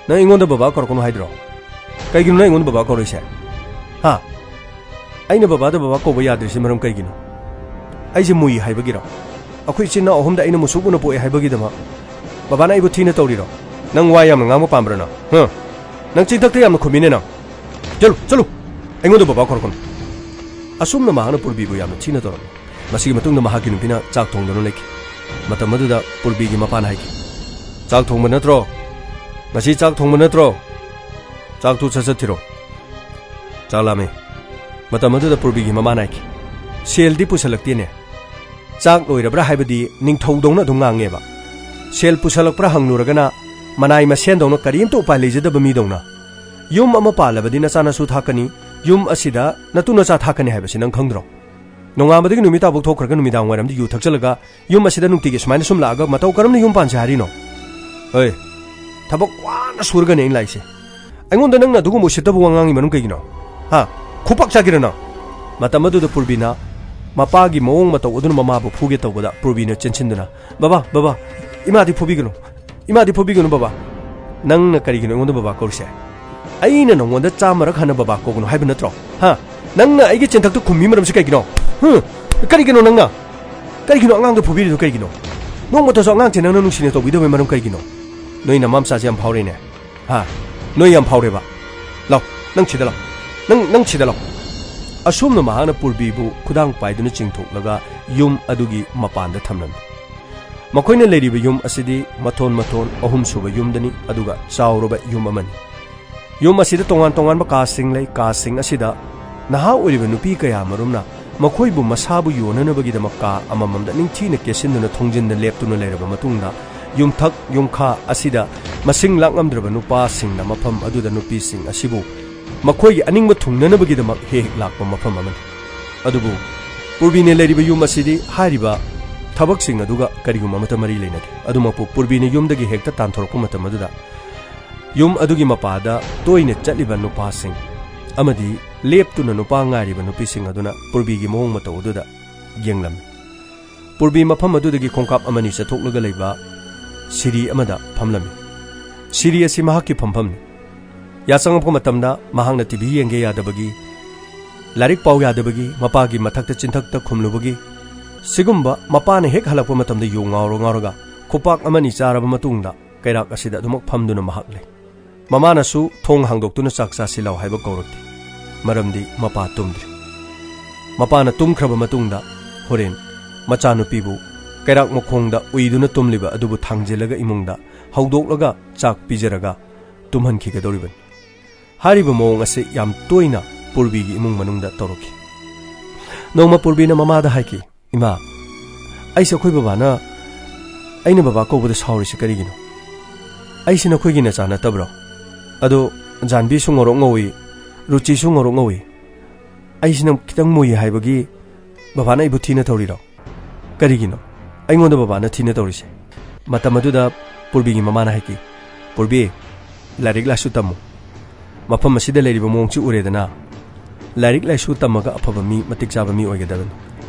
ꯅꯪ ꯑꯩꯉꯣꯟꯗ ꯕꯕꯥ ꯀꯧꯔꯛꯀꯅꯨ ꯍꯥꯏꯗ꯭ꯔꯣ? ꯀꯩꯒꯤꯅꯣ ꯅꯪ ꯑꯩꯉꯣꯟꯗ ꯕꯕꯥ ꯀꯧꯔꯛꯏꯁꯦ? ꯍꯥ? ꯑꯩꯅ ꯕꯕꯥꯗ ꯕꯕꯥ ꯀꯧꯕ ꯌꯥꯗ꯭ꯔꯤꯁꯦ ꯃꯔꯝ ꯀꯩꯒꯤꯅꯣ? ꯑꯩꯁꯦ ꯃꯨꯏ ꯍꯥꯏꯕꯒꯤꯔꯣ? ꯑꯩꯈꯣꯏ ꯏꯆꯤꯟ ꯏꯅꯥꯎ ꯑꯍꯨꯝꯗ ꯑꯩꯅ ꯃꯨꯁꯨꯛ ꯃꯨꯅ ꯄꯣꯛꯑꯦ ꯍꯥꯏꯕꯒꯤꯗꯃꯛ ꯕꯕꯥꯅ ꯑꯩꯕꯨ ꯊꯤꯅ ꯇꯧꯔꯤꯔꯣ? ꯅꯪ ꯋꯥ ꯌꯥꯝꯅ ꯉꯥꯡꯕ ꯄꯥꯝꯕ꯭ꯔꯥ ꯅꯪ? ꯍꯥ? ꯅꯪ ꯆꯤꯟꯊꯛꯇ ꯌꯥꯝꯅ ꯈꯨꯝꯃꯤꯅꯦ ꯅꯪ꯫ ꯆꯠꯂꯨ, ꯆꯠꯂꯨ꯫ ꯑꯩꯉꯣꯟꯗ ꯕꯕꯥ ꯀꯧꯔꯛꯀꯅꯨ꯫" ꯑꯁꯨꯝꯅ ꯃꯍꯥꯛꯅ ꯄꯨꯔꯕꯤꯕꯨ ꯌꯥꯝꯅ ꯊꯤꯅ ꯇꯧꯔꯝꯃꯤ꯫ ꯃꯁꯤꯒꯤ ꯃꯇꯨꯡꯗ ꯃꯍꯥꯛꯀꯤ ꯅꯨꯄꯤꯅ ꯆꯥꯛ ꯊꯣꯡꯗꯨꯅ ꯂꯩꯈꯤ꯫ ꯃꯇꯝ ꯑꯗꯨꯗ ꯄꯨꯔꯕꯤꯒꯤ ꯃꯄꯥꯅ ꯍꯥꯏꯈꯤ, "ꯆꯥꯛ ꯊꯣꯡꯕ ꯅꯠꯇ꯭ꯔꯣ? ꯉꯁꯤ ꯆꯥꯛ ꯊꯣꯡꯕ ꯅꯠꯇ꯭ꯔꯣ? ꯆꯥꯛꯇꯨ ꯁꯠ ꯁꯠ ꯊꯤꯔꯣ꯫ ꯆꯥꯛ ꯂꯥꯝꯃꯦ꯫" ꯃꯇꯝ ꯑꯗꯨꯗ ꯄꯨꯔꯕꯤꯒꯤ ꯃꯃꯥꯅ ꯍꯥꯏꯈꯤ, "ꯁꯦꯜꯗꯤ ꯄꯨꯁꯜꯂꯛꯇꯦꯅꯦ꯫ ꯆꯥꯛ ꯂꯣꯏꯔꯕ꯭ꯔꯥ ꯍꯥꯏꯕꯗꯤ ꯅꯤꯡꯊꯧꯗꯧꯅ ꯑꯗꯨꯝ ꯉꯥꯡꯉꯦꯕ꯫ ꯁꯦꯜ ꯄꯨꯁꯜꯂꯛꯄ꯭ꯔꯥ ꯍꯪꯂꯨꯔꯒꯅ ꯃꯅꯥꯏ ꯃꯁꯦꯟꯗꯧꯅ ꯀꯔꯤꯝꯇ ꯎꯄꯥꯏ ꯂꯩꯖꯗꯕ ꯃꯤꯗꯧꯅ꯫ ꯌꯨꯝ ꯑꯃ ꯄꯥꯜꯂꯕꯗꯤ ꯅꯆꯥ ꯅꯁꯨ ꯊꯥꯛꯀꯅꯤ, ꯌꯨꯝ ꯑꯁꯤꯗ ꯅꯇꯨ ꯅꯆꯥ ꯊꯥꯛꯀꯅꯤ ꯍꯥꯏꯕꯁꯤ ꯅꯪ ꯈꯪꯗ꯭ꯔꯣ? ꯅꯣꯡꯉꯥꯟꯕꯗꯒꯤ ꯅꯨꯃꯤꯠ ꯇꯥꯐꯥꯎ ꯊꯣꯛꯈ꯭ꯔꯒ ꯅꯨꯃꯤꯗꯥꯡ ꯋꯥꯏꯔꯝꯗ ꯌꯨ ꯊꯛꯆꯜꯂꯒ ꯌꯨꯝ ꯑꯁꯤꯗ ꯅꯨꯡꯇꯤꯒꯤ ꯁꯨꯃꯥꯏꯅ ꯁꯨꯝ ꯂꯥꯛꯑꯒ ꯃꯇꯧ ꯀꯔꯝꯅ ꯌꯨꯝ ꯄꯥꯟꯁꯦ ꯍꯥꯏꯔꯤꯅꯣ? ꯑꯦ, ꯊꯕꯛ ꯋꯥꯅ ꯁꯨꯔꯒꯅꯦ ꯑꯩꯅ ꯂꯥꯛꯏꯁꯦ꯫ ꯑꯩꯉꯣꯟꯗ ꯅꯪꯅ ꯑꯗꯨꯒꯨꯝꯕ ꯎꯁꯤꯠꯇꯕ ꯋꯥ ꯉꯥꯡꯉꯤ ꯃꯔꯝ ꯀꯩꯒꯤꯅꯣ? ꯍꯥ? ꯈꯨꯄꯥꯛ ꯆꯥꯒꯦꯔꯥ ꯅꯪ?" ꯃꯇꯝ ꯑꯗꯨꯗ ꯄꯨꯔꯕꯤꯅ ꯃꯄꯥꯒꯤ ꯃꯑꯣꯡ ꯃꯇꯧ ꯑꯗꯨꯅ ꯃꯃꯥꯕꯨ ꯐꯨꯒꯦ ꯇꯧꯕꯗ ꯄꯨꯔꯕꯤꯅ ꯆꯦꯟꯁꯤꯟꯗꯨꯅ, "ꯕꯕꯥ, ꯕꯕꯥ, ꯏꯃꯥꯗꯤ ꯐꯨꯕꯤꯒꯅꯨ꯫ ꯏꯃꯥꯗꯤ ꯐꯨꯕꯤꯒꯅꯨ ꯕꯕꯥ꯫ ꯅꯪꯅ ꯀꯔꯤꯒꯤꯅꯣ ꯑꯩꯉꯣꯟꯗ ꯕꯕꯥ ꯀꯧꯔꯤꯁꯦ? ꯑꯩꯅ ꯅꯉꯣꯟꯗ ꯆꯥꯝꯃꯔꯛ ꯍꯟꯅ ꯕꯕꯥ ꯀꯧꯒꯅꯨ ꯍꯥꯏꯕ ꯅꯠꯇ꯭ꯔꯣ? ꯍꯥ? ꯅꯪꯅ ꯑꯩꯒꯤ ꯆꯦꯟꯊꯛꯇ ꯈꯨꯝꯃꯤ ꯃꯔꯝꯁꯤ ꯀꯩꯒꯤꯅꯣ? ꯍꯨꯝ? ꯀꯔꯤꯒꯤꯅꯣ ꯅꯪꯅ? ꯀꯔꯤꯒꯤꯅꯣ ꯑꯉꯥꯡꯗ ꯐꯨꯕꯤꯔꯤꯗꯣ ꯀꯩꯒꯤꯅꯣ? ꯅꯣꯡꯃꯇꯁꯨ ꯑꯉꯥꯡꯁꯦ ꯅꯪꯅ ꯅꯨꯡꯁꯤꯅ ꯇꯧꯕꯤꯗꯕꯩ ꯃꯔꯝ ꯀꯩꯒꯤꯅꯣ? ꯅꯣꯏ ꯅꯃꯥ ꯃꯆꯥꯁꯦ ꯌꯥꯝ ꯐꯥꯎꯔꯦꯅꯦ꯫ ꯍꯥ? ꯅꯣꯏ ꯌꯥꯝ ꯐꯥꯎꯔꯦꯕ꯫ ꯂꯥꯎ, ꯅꯪ ꯁꯤꯗ ꯂꯥꯎ꯫ ꯅꯪ, ꯅꯪ ꯁꯤꯗ ꯂꯥꯎ꯫" ꯑꯁꯨꯝꯅ ꯃꯍꯥꯛꯅ ꯄꯨꯔꯕꯤꯕꯨ ꯈꯨꯗꯥꯡ ꯄꯥꯏꯗꯨꯅ ꯆꯤꯡꯊꯣꯛꯂꯒ ꯌꯨꯝ ꯑꯗꯨꯒꯤ ꯃꯄꯥꯟꯗ ꯊꯝꯂꯝꯃꯤ꯫ ꯃꯈꯣꯏꯅ ꯂꯩꯔꯤꯕ ꯌꯨꯝ ꯑꯁꯤꯗꯤ ꯃꯊꯣꯟ ꯃꯊꯣꯟ ꯑꯍꯨꯝ ꯁꯨꯕ ꯌꯨꯝꯗꯅꯤ, ꯑꯗꯨꯒ ꯆꯥꯎꯔꯕ ꯌꯨꯝ ꯑꯃꯅꯤ꯫ ꯌꯨꯝ ꯑꯁꯤꯗ ꯇꯣꯉꯥꯟ ꯇꯣꯉꯥꯟꯕ ꯀꯥꯁꯤꯡ ꯂꯩ꯫ ꯀꯥꯁꯤꯡ ꯑꯁꯤꯗ ꯅꯍꯥ ꯑꯣꯏꯔꯤꯕ ꯅꯨꯄꯤ ꯀꯌꯥ ꯃꯔꯨꯝꯅ ꯃꯈꯣꯏꯕꯨ ꯃꯁꯥꯕꯨ ꯌꯣꯟꯅꯅꯕꯒꯤꯗꯃꯛ ꯀꯥ ꯑꯃꯃꯝꯗ ꯅꯤꯡꯊꯤꯅ ꯀꯦꯠꯁꯤꯟꯗꯨꯅ ꯊꯣꯡꯖꯤꯟꯗ ꯂꯦꯞꯇꯨꯅ ꯂꯩꯔꯕ ꯃꯇꯨꯡꯗ, ꯌꯨꯝꯊꯛ ꯌꯨꯝꯈꯥ ꯑꯁꯤꯗ ꯃꯁꯤꯡ ꯂꯥꯛꯉꯝꯗ꯭ꯔꯕ ꯅꯨꯄꯥꯁꯤꯡꯅ ꯃꯐꯝ ꯑꯗꯨꯗ ꯅꯨꯄꯤꯁꯤꯡ ꯑꯁꯤꯕꯨ ꯃꯈꯣꯏꯒꯤ ꯑꯅꯤꯡꯕ ꯊꯨꯡꯅꯅꯕꯒꯤꯗꯃꯛ ꯍꯦꯛ ꯍꯦꯛ ꯂꯥꯛꯄ ꯃꯐꯝ ꯑꯃꯅꯤ꯫ ꯑꯗꯨꯕꯨ ꯄꯨꯔꯕꯤꯅ ꯂꯩꯔꯤꯕ ꯌꯨꯝ ꯑꯁꯤꯗꯤ ꯍꯥꯏꯔꯤꯕ ꯊꯕꯛꯁꯤꯡ ꯑꯗꯨꯒ ꯀꯔꯤꯒꯨꯝꯕ ꯑꯃꯠꯇ ꯃꯔꯤ ꯂꯩꯅꯗꯦ꯫ ꯑꯗꯨꯃꯛꯄꯨ ꯄꯨꯔꯕꯤꯅ ꯌꯨꯝꯗꯒꯤ ꯍꯦꯛꯇ ꯇꯥꯟꯊꯣꯔꯛꯄ ꯃꯇꯝ ꯑꯗꯨꯗ ꯌꯨꯝ ꯑꯗꯨꯒꯤ ꯃꯄꯥꯗ ꯇꯣꯏꯅ ꯆꯠꯂꯤꯕ ꯅꯨꯄꯥꯁꯤꯡ ꯑꯃꯗꯤ ꯂꯦꯞꯇꯨꯅ ꯅꯨꯄꯥ ꯉꯥꯏꯔꯤꯕ ꯅꯨꯄꯤꯁꯤꯡ ꯑꯗꯨꯅ ꯄꯨꯔꯕꯤꯒꯤ ꯃꯑꯣꯡ ꯃꯇꯧ ꯑꯗꯨꯗ ꯌꯦꯡꯂꯝꯃꯤ꯫ ꯄꯨꯔꯕꯤ ꯃꯐꯝ ꯑꯗꯨꯗꯒꯤ ꯈꯣꯡꯀꯥꯞ ꯑꯃꯅꯤ ꯆꯠꯊꯣꯛꯂꯒ ꯂꯩꯕ ꯁꯤꯔꯤ ꯑꯃꯗ ꯐꯝꯂꯝꯃꯤ꯫ ꯁꯤꯔꯤ ꯑꯁꯤ ꯃꯍꯥꯛꯀꯤ ꯐꯝꯐꯝꯅꯤ꯫ ꯌꯥꯆꯪꯉꯛꯄ ꯃꯇꯝꯗ ꯃꯍꯥꯛꯅ ꯇꯤ ꯚꯤ ꯌꯦꯡꯒꯦ ꯌꯥꯗꯕꯒꯤ, ꯂꯥꯏꯔꯤꯛ ꯄꯥꯎ ꯌꯥꯗꯕꯒꯤ, ꯃꯄꯥꯒꯤ ꯃꯊꯛꯇ ꯆꯤꯟꯊꯛꯇ ꯈꯨꯝꯂꯨꯕꯒꯤ, ꯁꯤꯒꯨꯝꯕ ꯃꯄꯥꯅ ꯍꯦꯛ ꯍꯜꯂꯛꯄ ꯃꯇꯝꯗ ꯌꯨ ꯉꯥꯎꯔ ꯉꯥꯎꯔꯒ ꯈꯨꯄꯥꯛ ꯑꯃꯅꯤ ꯆꯥꯔꯕ ꯃꯇꯨꯡꯗ ꯀꯩꯔꯥꯛ ꯑꯁꯤꯗ ꯑꯗꯨꯃꯛ ꯐꯝꯗꯨꯅ ꯃꯍꯥꯛ ꯂꯩ꯫ ꯃꯃꯥꯅꯁꯨ ꯊꯣꯡ ꯍꯥꯡꯗꯣꯛꯇꯨꯅ ꯆꯥꯛ ꯆꯥꯁꯤ ꯂꯥꯎ ꯍꯥꯏꯕ ꯀꯧꯔꯛꯇꯦ꯫ ꯃꯔꯝꯗꯤ ꯃꯄꯥ ꯇꯨꯝꯗ꯭ꯔꯤ꯫ ꯃꯄꯥꯅ ꯇꯨꯝꯈ꯭ꯔꯕ ꯃꯇꯨꯡꯗ ꯍꯣꯔꯦꯟ ꯃꯆꯥꯅꯨꯄꯤꯕꯨ ꯀꯩꯔꯥꯛ ꯃꯈꯣꯡꯗ ꯎꯏꯗꯨꯅ ꯇꯨꯝꯂꯤꯕ ꯑꯗꯨꯕꯨ ꯊꯥꯡꯖꯤꯜꯂꯒ ꯏꯃꯨꯡꯗ ꯍꯧꯗꯣꯛꯂꯒ ꯆꯥꯛ ꯄꯤꯖꯔꯒ ꯇꯨꯝꯍꯟꯈꯤꯒꯗꯧꯔꯤꯕꯅꯤ꯫ ꯍꯥꯏꯔꯤꯕ ꯃꯑꯣꯡ ꯑꯁꯤ ꯌꯥꯝ ꯇꯣꯏꯅ ꯄꯨꯔꯕꯤꯒꯤ ꯏꯃꯨꯡ ꯃꯅꯨꯡꯗ ꯇꯧꯔꯛꯈꯤ꯫ ꯅꯣꯡꯃ ꯄꯨꯔꯕꯤꯅ ꯃꯃꯥꯗ ꯍꯥꯏꯈꯤ, "ꯏꯃꯥ, ꯑꯩꯁꯦ ꯑꯩꯈꯣꯏ ꯕꯕꯥꯅ ꯑꯩꯅ ꯕꯕꯥ ꯀꯧꯕꯗ ꯁꯥꯎꯔꯤꯁꯦ ꯀꯔꯤꯒꯤꯅꯣ? ꯑꯩꯁꯦ ꯅꯈꯣꯏꯒꯤ ꯅꯆꯥ ꯅꯠꯇꯕ꯭ꯔꯣ? ꯑꯗꯣ ꯖꯥꯟꯕꯤꯁꯨ ꯉꯧꯔꯣꯛ ꯉꯧꯏ, ꯔꯨꯆꯤꯁꯨ ꯉꯧꯔꯣꯛ ꯉꯧꯏ꯫ ꯑꯩꯁꯤꯅ ꯈꯤꯇꯪ ꯃꯨꯏ ꯍꯥꯏꯕꯒꯤ ꯕꯕꯥꯅ ꯑꯩꯕꯨ ꯊꯤꯅ ꯇꯧꯔꯤꯔꯣ? ꯀꯔꯤꯒꯤꯅꯣ ꯑꯩꯉꯣꯟꯗ ꯕꯕꯥꯅ ꯊꯤꯅ ꯇꯧꯔꯤꯁꯦ?" ꯃꯇꯝ ꯑꯗꯨꯗ ꯄꯨꯔꯕꯤꯒꯤ ꯃꯃꯥꯅ ꯍꯥꯏꯈꯤ, "ꯄꯨꯔꯕꯤ, ꯂꯥꯏꯔꯤꯛ ꯂꯥꯏꯁꯨ ꯇꯝꯃꯨ꯫ ꯃꯐꯝ ꯑꯁꯤꯗ ꯂꯩꯔꯤꯕ ꯃꯑꯣꯡꯁꯤ ꯎꯔꯦꯗꯅ꯫ ꯂꯥꯏꯔꯤꯛ ꯂꯥꯏꯁꯨ ꯇꯝꯃꯒ ꯑꯐꯕ ꯃꯤ, ꯃꯇꯤꯛ ꯆꯥꯕ ꯃꯤ ꯑꯣꯏꯒꯗꯕꯅꯤ꯫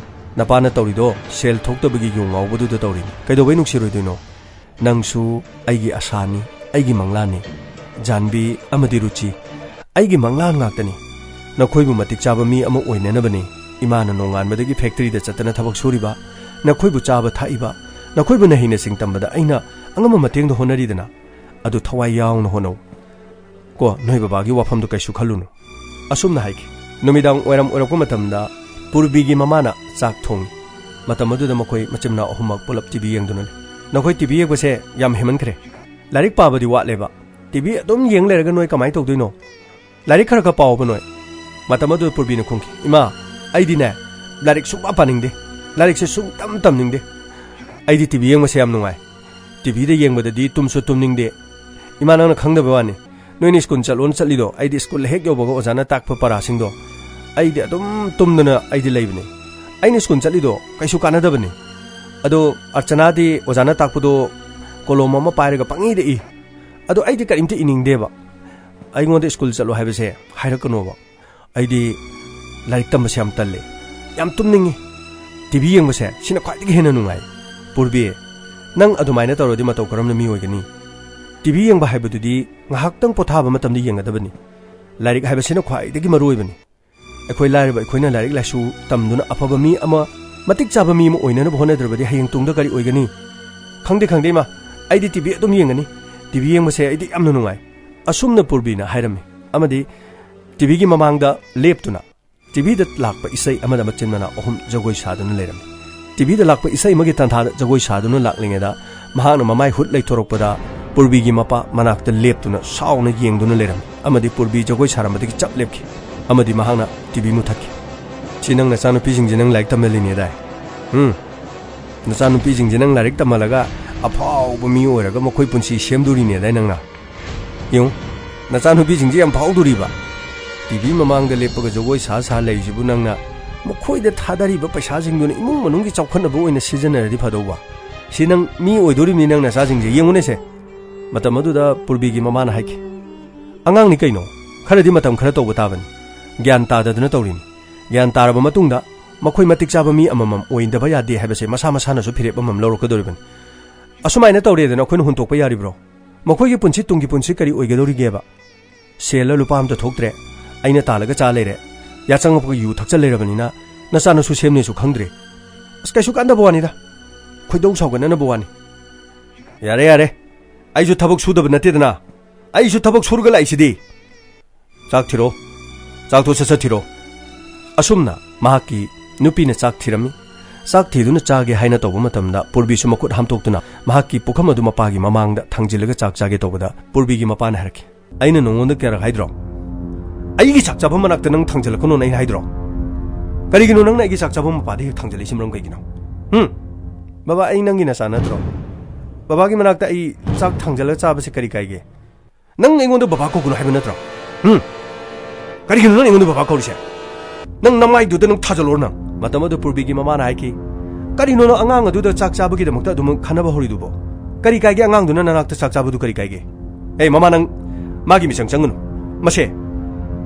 ꯅꯄꯥꯅ ꯇꯧꯔꯤꯗꯣ ꯁꯦꯜ ꯊꯣꯛꯇꯕꯒꯤ ꯌꯨ ꯉꯥꯎꯕꯗꯨꯗ ꯇꯧꯔꯤꯅꯤ꯫ ꯀꯩꯗꯧꯕꯩ ꯅꯨꯡꯁꯤꯔꯣꯏꯗꯣꯏꯅꯣ? ꯅꯪꯁꯨ ꯑꯩꯒꯤ ꯑꯁꯥꯅꯤ, ꯑꯩꯒꯤ ꯃꯪꯂꯥꯟꯅꯤ꯫ ꯖꯥꯟꯕꯤ ꯑꯃꯗꯤ ꯔꯨꯆꯤ ꯑꯩꯒꯤ ꯃꯪꯂꯥꯟ ꯉꯥꯛꯇꯅꯤ꯫ ꯅꯈꯣꯏꯕꯨ ꯃꯇꯤꯛ ꯆꯥꯕ ꯃꯤ ꯑꯃ ꯑꯣꯏꯅꯅꯕꯅꯤ ꯏꯃꯥꯅ ꯅꯣꯡꯉꯥꯟꯕꯗꯒꯤ ꯐꯦꯛꯇꯔꯤꯗ ꯆꯠꯇꯅ ꯊꯕꯛ ꯁꯨꯔꯤꯕ, ꯅꯈꯣꯏꯕꯨ ꯆꯥꯕ ꯊꯛꯏꯕ, ꯅꯈꯣꯏꯕꯨ ꯅꯍꯩ ꯅꯁꯤꯡ ꯇꯝꯕꯗ ꯑꯩꯅ ꯑꯉꯝꯕ ꯃꯇꯦꯡꯗꯣ ꯍꯣꯠꯅꯔꯤꯗꯅ꯫ ꯑꯗꯨ ꯊꯋꯥꯏ ꯌꯥꯎꯅ ꯍꯣꯠꯅꯧ ꯀꯣ, ꯅꯣꯏ ꯕꯕꯥꯒꯤ ꯋꯥꯐꯝꯗꯣ ꯀꯩꯁꯨ ꯈꯜꯂꯨꯅꯨ꯫" ꯑꯁꯨꯝꯅ ꯍꯥꯏꯈꯤ꯫ ꯅꯨꯃꯤꯗꯥꯡ ꯋꯥꯏꯔꯝ ꯑꯣꯏꯔꯛꯄ ꯃꯇꯝꯗ ꯄꯨꯔꯕꯤꯒꯤ ꯃꯃꯥꯅ ꯆꯥꯛ ꯊꯣꯡꯉꯤ꯫ ꯃꯇꯝ ꯑꯗꯨꯗ ꯃꯈꯣꯏ ꯃꯆꯤꯟ ꯃꯅꯥꯎ ꯑꯍꯨꯝꯃꯛ ꯄꯨꯂꯞ ꯇꯤ ꯚꯤ ꯌꯦꯡꯗꯨꯅ ꯂꯩ꯫ "ꯅꯈꯣꯏ ꯇꯤ ꯚꯤ ꯌꯦꯡꯕꯁꯦ ꯌꯥꯝ ꯍꯦꯟꯃꯟꯈ꯭ꯔꯦ꯫ ꯂꯥꯏꯔꯤꯛ ꯄꯥꯕꯗꯤ ꯋꯥꯠꯂꯦꯕ꯫ ꯇꯤ ꯚꯤ ꯑꯗꯨꯝ ꯌꯦꯡ ꯂꯩꯔꯒ ꯅꯣꯏ ꯀꯃꯥꯏꯅ ꯇꯧꯗꯣꯏꯅꯣ? ꯂꯥꯏꯔꯤꯛ ꯈꯔ ꯈꯔ ꯄꯥꯎꯕ ꯅꯣꯏ꯫" ꯃꯇꯝ ꯑꯗꯨꯗ ꯄꯨꯔꯕꯤꯅ ꯈꯨꯝꯈꯤ, "ꯏꯃꯥ, ꯑꯩꯗꯤꯅꯦ, ꯂꯥꯏꯔꯤꯛ ꯁꯨꯡꯄꯥ ꯄꯥꯅꯤꯡꯗꯦ꯫ ꯂꯥꯏꯔꯤꯛꯁꯦ ꯁꯨꯡꯇꯝ ꯇꯝꯅꯤꯡꯗꯦ꯫ ꯑꯩꯗꯤ ꯇꯤ ꯚꯤ ꯌꯦꯡꯕꯁꯦ ꯌꯥꯝ ꯅꯨꯡꯉꯥꯏ꯫ ꯇꯤ ꯚꯤꯗ ꯌꯦꯡꯕꯗꯗꯤ ꯇꯨꯝꯁꯨ ꯇꯨꯝꯅꯤꯡꯗꯦ꯫ ꯏꯃꯥ, ꯅꯪꯅ ꯈꯪꯗꯕ ꯋꯥꯅꯤ꯫ ꯅꯣꯏꯅ ꯁ꯭ꯀꯨꯜ ꯆꯠꯂꯣꯅ ꯆꯠꯂꯤꯗꯣ, ꯑꯩꯗꯤ ꯁ꯭ꯀꯨꯜ ꯍꯦꯛ ꯌꯧꯕꯒ ꯑꯣꯖꯥꯅ ꯇꯥꯛꯄ ꯄꯔꯥꯁꯤꯡꯗꯣ ꯑꯩꯗꯤ ꯑꯗꯨꯝ ꯇꯨꯝꯗꯅ ꯑꯩꯗꯤ ꯂꯩꯕꯅꯤ꯫ ꯑꯩꯅ ꯁ꯭ꯀꯨꯜ ꯆꯠꯂꯤꯗꯣ ꯀꯩꯁꯨ ꯀꯥꯟꯅꯗꯕꯅꯤ꯫ ꯑꯗꯣ ꯑꯔꯆꯅꯥꯗꯤ ꯑꯣꯖꯥꯅ ꯇꯥꯛꯄꯗꯣ ꯀꯣꯂꯣꯝ ꯑꯃ ꯄꯥꯏꯔꯒ ꯄꯪꯏꯗ ꯏ꯫ ꯑꯗꯣ ꯑꯩꯗꯤ ꯀꯔꯤꯝꯇ ꯏꯅꯤꯡꯗꯦꯕ꯫ ꯑꯩꯉꯣꯟꯗ ꯁ꯭ꯀꯨꯜ ꯆꯠꯂꯣ ꯍꯥꯏꯕꯁꯦ ꯍꯥꯏꯔꯛꯀꯅꯣꯕ꯫ ꯑꯩꯗꯤ ꯂꯥꯏꯔꯤꯛ ꯇꯝꯕꯁꯦ ꯌꯥꯝ ꯇꯜꯂꯦ, ꯌꯥꯝ ꯇꯨꯝꯅꯤꯡꯉꯤ꯫ ꯇꯤ ꯚꯤ ꯌꯦꯡꯕꯁꯦ ꯁꯤꯅ ꯈ꯭ꯋꯥꯏꯗꯒꯤ ꯍꯦꯟꯅ ꯅꯨꯡꯉꯥꯏ꯫ ꯄꯨꯔꯕꯤ, ꯅꯪ ꯑꯗꯨꯃꯥꯏꯅ ꯇꯧꯔꯗꯤ ꯃꯇꯧ ꯀꯔꯝꯅ ꯃꯤ ꯑꯣꯏꯒꯅꯤ? ꯇꯤ ꯚꯤ ꯌꯦꯡꯕ ꯍꯥꯏꯕꯗꯨꯗꯤ ꯉꯥꯏꯍꯥꯛꯇꯪ ꯄꯣꯊꯥꯕ ꯃꯇꯝꯗ ꯌꯦꯡꯒꯗꯕꯅꯤ꯫ ꯂꯥꯏꯔꯤꯛ ꯍꯥꯏꯕꯁꯤꯅ ꯈ꯭ꯋꯥꯏꯗꯒꯤ ꯃꯔꯨ ꯑꯣꯏꯕꯅꯤ꯫ ꯑꯩꯈꯣꯏ ꯂꯥꯏꯔꯕ ꯑꯩꯈꯣꯏꯅ ꯂꯥꯏꯔꯤꯛ ꯂꯥꯏꯁꯨ ꯇꯝꯗꯨꯅ ꯑꯐꯕ ꯃꯤ ꯑꯃ, ꯃꯇꯤꯛ ꯆꯥꯕ ꯃꯤ ꯑꯃ ꯑꯣꯏꯅꯅꯕ ꯍꯣꯠꯅꯗ꯭ꯔꯕꯗꯤ ꯍꯌꯦꯡ ꯇꯨꯡꯗ ꯀꯔꯤ ꯑꯣꯏꯒꯅꯤ? ꯈꯪꯗꯦ, ꯈꯪꯗꯦ, ꯏꯃꯥ, ꯑꯩꯗꯤ ꯇꯤ ꯚꯤ ꯑꯗꯨꯝ ꯌꯦꯡꯒꯅꯤ꯫ ꯇꯤ ꯚꯤ ꯌꯦꯡꯕꯁꯦ ꯑꯩꯗꯤ ꯌꯥꯝꯅ ꯅꯨꯡꯉꯥꯏ꯫ ꯑꯁꯨꯝꯅ ꯄꯨꯔꯕꯤꯅ ꯍꯥꯏꯔꯝꯃꯤ꯫ ꯑꯃꯗꯤ ꯇꯤ ꯚꯤꯒꯤ ꯃꯃꯥꯡꯗ ꯂꯦꯞꯇꯨꯅ ꯇꯤ ꯚꯤꯗ ꯂꯥꯛꯄ ꯏꯁꯩ ꯑꯃꯗ ꯃꯆꯤꯟ ꯃꯅꯥꯎ ꯑꯍꯨꯝ ꯖꯒꯣꯏ ꯁꯥꯗꯨꯅ ꯂꯩꯔꯝꯃꯤ꯫ ꯇꯤ ꯚꯤꯗ ꯂꯥꯛꯄ ꯏꯁꯩ ꯑꯃꯒꯤ ꯇꯥꯟꯊꯥꯗ ꯖꯒꯣꯏ ꯁꯥꯗꯨꯅ ꯂꯥꯛꯂꯤꯉꯩꯗ ꯃꯍꯥꯛꯅ ꯃꯃꯥꯏ ꯍꯨꯠ ꯂꯩꯊꯣꯔꯛꯄꯗ ꯄꯨꯔꯕꯤꯒꯤ ꯃꯄꯥ ꯃꯅꯥꯛꯇ ꯂꯦꯞꯇꯨꯅ ꯁꯥꯎꯅ ꯌꯦꯡꯗꯨꯅ ꯂꯩꯔꯝꯃꯤ꯫ ꯑꯃꯗꯤ ꯄꯨꯔꯕꯤ ꯖꯒꯣꯏ ꯁꯥꯔꯝꯕꯗꯒꯤ ꯆꯞ ꯂꯦꯞꯈꯤ꯫ ꯑꯃꯗꯤ ꯃꯍꯥꯛꯅ ꯇꯤ ꯚꯤ ꯃꯨꯊꯠꯈꯤ꯫ "ꯁꯤ ꯅꯪ ꯅꯆꯥꯅꯨꯄꯤꯁꯤꯡꯁꯦ ꯅꯪ ꯂꯥꯏꯔꯤꯛ ꯇꯝꯍꯜꯂꯤꯅꯦꯗꯥꯏ? ꯎꯝ? ꯅꯆꯥꯅꯨꯄꯤꯁꯤꯡꯁꯦ ꯅꯪ ꯂꯥꯏꯔꯤꯛ ꯇꯝꯍꯜꯂꯒ ꯑꯐꯥꯎꯕ ꯃꯤ ꯑꯣꯏꯔꯒ ꯃꯈꯣꯏ ꯄꯨꯟꯁꯤ ꯁꯦꯝꯗꯣꯔꯤꯅꯦꯗꯥꯏ ꯅꯪꯅ? ꯌꯦꯡꯉꯨ, ꯅꯆꯥꯅꯨꯄꯤꯁꯤꯡꯁꯦ ꯌꯥꯝ ꯐꯥꯎꯗꯣꯔꯤꯕ꯫ ꯇꯤ ꯚꯤ ꯃꯃꯥꯡꯗ ꯂꯦꯞꯄꯒ ꯖꯒꯣꯏ ꯁꯥ ꯁꯥ ꯂꯩꯔꯤꯁꯤꯕꯨ ꯅꯪꯅ ꯃꯈꯣꯏꯗ ꯊꯥꯗꯔꯤꯕ ꯄꯩꯁꯥꯁꯤꯡꯗꯨꯅ ꯏꯃꯨꯡ ꯃꯅꯨꯡꯒꯤ ꯆꯥꯎꯈꯠꯅꯕ ꯑꯣꯏꯅ ꯁꯤꯖꯤꯟꯅꯔꯗꯤ ꯐꯗꯧꯕ꯫ ꯁꯤ ꯅꯪ ꯃꯤ ꯑꯣꯏꯗꯣꯔꯤꯕꯅꯤ ꯅꯪ ꯅꯆꯥꯁꯤꯡꯁꯦ, ꯌꯦꯡꯉꯨꯅꯦꯁꯦ"꯫ ꯃꯇꯝ ꯑꯗꯨꯗ ꯄꯨꯔꯕꯤꯒꯤ ꯃꯃꯥꯅ ꯍꯥꯏꯈꯤ, "ꯑꯉꯥꯡꯅꯤ ꯀꯩꯅꯣ, ꯈꯔꯗꯤ ꯃꯇꯝ ꯈꯔ ꯇꯧꯕ ꯇꯥꯕꯅꯤ꯫ ꯒ꯭ꯌꯥꯟ ꯇꯥꯗꯗꯅ ꯇꯧꯔꯤꯅꯤ꯫ ꯒ꯭ꯌꯥꯟ ꯇꯥꯔꯕ ꯃꯇꯨꯡꯗ ꯃꯈꯣꯏ ꯃꯇꯤꯛ ꯆꯥꯕ ꯃꯤ ꯑꯃꯃꯝ ꯑꯣꯏꯗꯕ ꯌꯥꯗꯦ ꯍꯥꯏꯕꯁꯦ ꯃꯁꯥ ꯃꯁꯥꯅꯁꯨ ꯐꯤꯔꯦꯞ ꯑꯃꯃꯝ ꯂꯧꯔꯛꯀꯗꯧꯔꯤꯕꯅꯤ꯫ ꯑꯁꯨꯃꯥꯏꯅ ꯇꯧꯔꯦꯗꯅ ꯑꯩꯈꯣꯏꯅ ꯍꯨꯟꯇꯣꯛꯄ ꯌꯥꯔꯤꯕ꯭ꯔꯣ? ꯃꯈꯣꯏꯒꯤ ꯄꯨꯟꯁꯤ ꯇꯨꯡꯒꯤ ꯄꯨꯟꯁꯤ ꯀꯔꯤ ꯑꯣꯏꯒꯗꯧꯔꯤꯒꯦꯕ? ꯁꯦꯜꯂ ꯂꯨꯄꯥ ꯑꯝꯇ ꯊꯣꯛꯇ꯭ꯔꯦ, ꯑꯩꯅ ꯇꯥꯜꯂꯒ ꯆꯥ ꯂꯩꯔꯦ, ꯌꯥꯆꯪꯉꯛꯄꯒ ꯌꯨ ꯊꯛꯆꯜ ꯂꯩꯔꯕꯅꯤꯅ ꯅꯆꯥꯅꯁꯨ ꯁꯦꯝꯅꯦꯁꯨ ꯈꯪꯗ꯭ꯔꯦ꯫ ꯑꯁ, ꯀꯩꯁꯨ ꯀꯥꯟꯗꯕ ꯋꯥꯅꯤꯗ, ꯈꯣꯏꯗꯧ ꯁꯥꯎꯒꯠꯅꯅꯕ ꯋꯥꯅꯤ"꯫ "ꯌꯥꯔꯦ, ꯌꯥꯔꯦ, ꯑꯩꯁꯨ ꯊꯕꯛ ꯁꯨꯗꯕ ꯅꯠꯇꯦꯗꯅ, ꯑꯩꯁꯨ ꯊꯕꯛ ꯁꯨꯔꯒ ꯂꯥꯛꯏꯁꯤꯗꯤ꯫ ꯆꯥꯛ ꯊꯤꯔꯣ, ꯆꯥꯛꯇꯣ ꯁꯠ ꯁꯠ ꯊꯤꯔꯣ"꯫ ꯑꯁꯨꯝꯅ ꯃꯍꯥꯛꯀꯤ ꯅꯨꯄꯤꯅ ꯆꯥꯛ ꯊꯤꯔꯝꯃꯤ꯫ ꯆꯥꯛ ꯊꯤꯗꯨꯅ ꯆꯥꯒꯦ ꯍꯥꯏꯅ ꯇꯧꯕ ꯃꯇꯝꯗ ꯄꯨꯔꯕꯤꯁꯨ ꯃꯈꯨꯠ ꯍꯥꯝꯇꯣꯛꯇꯨꯅ ꯃꯍꯥꯛꯀꯤ ꯄꯨꯈꯝ ꯑꯗꯨ ꯃꯄꯥꯒꯤ ꯃꯃꯥꯡꯗ ꯊꯥꯡꯖꯤꯜꯂꯒ ꯆꯥꯛ ꯆꯥꯒꯦ ꯇꯧꯕꯗ ꯄꯨꯔꯕꯤꯒꯤ ꯃꯄꯥꯅ ꯍꯥꯏꯔꯛꯈꯤ, "ꯑꯩꯅ ꯅꯉꯣꯟꯗ ꯀꯌꯥꯔꯛ ꯍꯥꯏꯗ꯭ꯔꯣ? ꯑꯩꯒꯤ ꯆꯥꯛ ꯆꯥꯐꯝ ꯃꯅꯥꯛꯇ ꯅꯪ ꯊꯥꯡꯖꯜꯂꯛꯀꯅꯣꯅ ꯑꯩꯅ ꯍꯥꯏꯗ꯭ꯔꯣ? ꯀꯔꯤꯒꯤꯅꯣ ꯅꯪꯅ ꯑꯩꯒꯤ ꯆꯥꯛ ꯆꯥꯐꯝ ꯃꯄꯥꯗ ꯍꯦꯛ ꯊꯥꯡꯖꯜꯂꯛꯏꯁꯤ ꯃꯔꯝ ꯀꯩꯒꯤꯅꯣ? ꯍꯨꯝ? ꯕꯕꯥ, ꯑꯩ ꯅꯪꯒꯤ ꯅꯆꯥ ꯅꯠꯇ꯭ꯔꯣ? ꯕꯕꯥꯒꯤ ꯃꯅꯥꯛꯇ ꯑꯩ ꯆꯥꯛ ꯊꯥꯡꯖꯜꯂꯒ ꯆꯥꯕꯁꯦ ꯀꯔꯤ ꯀꯥꯏꯒꯦ? ꯅꯪ ꯑꯩꯉꯣꯟꯗ ꯕꯕꯥ ꯀꯧꯒꯅꯨ ꯍꯥꯏꯕ ꯅꯠꯇ꯭ꯔꯣ? ꯍꯨꯝ? ꯀꯔꯤꯒꯤꯅꯣ ꯅꯪ ꯑꯩꯉꯣꯟꯗ ꯕꯕꯥ ꯀꯧꯔꯤꯁꯦ? "ꯅꯪ ꯅꯃꯥꯏꯗꯨꯗ ꯅꯪ ꯊꯥꯖꯜꯂꯣ ꯅꯪ!" ꯃꯇꯝ ꯑꯗꯨ ꯄꯨꯔꯕꯤꯒꯤ ꯃꯃꯥꯅ ꯍꯥꯏꯈꯤ, "ꯀꯔꯤꯅꯣ ꯅꯪ ꯑꯉꯥꯡ ꯑꯗꯨꯗ ꯆꯥꯛ ꯆꯥꯕꯒꯤꯗꯃꯛꯇ ꯑꯗꯨꯃꯛ ꯈꯟꯅꯕ ꯍꯧꯔꯤꯗꯨꯕꯣ? ꯀꯔꯤ ꯀꯥꯏꯒꯦ ꯑꯉꯥꯡꯗꯨꯅ ꯅꯅꯥꯛꯇ ꯆꯥꯛ ꯆꯥꯕꯗꯨ ꯀꯔꯤ ꯀꯥꯏꯒꯦ? ꯑꯦ ꯃꯃꯥ, ꯅꯪ ꯃꯥꯒꯤ ꯃꯤꯆꯪ ꯆꯪꯒꯅꯨ꯫ ꯃꯁꯦ,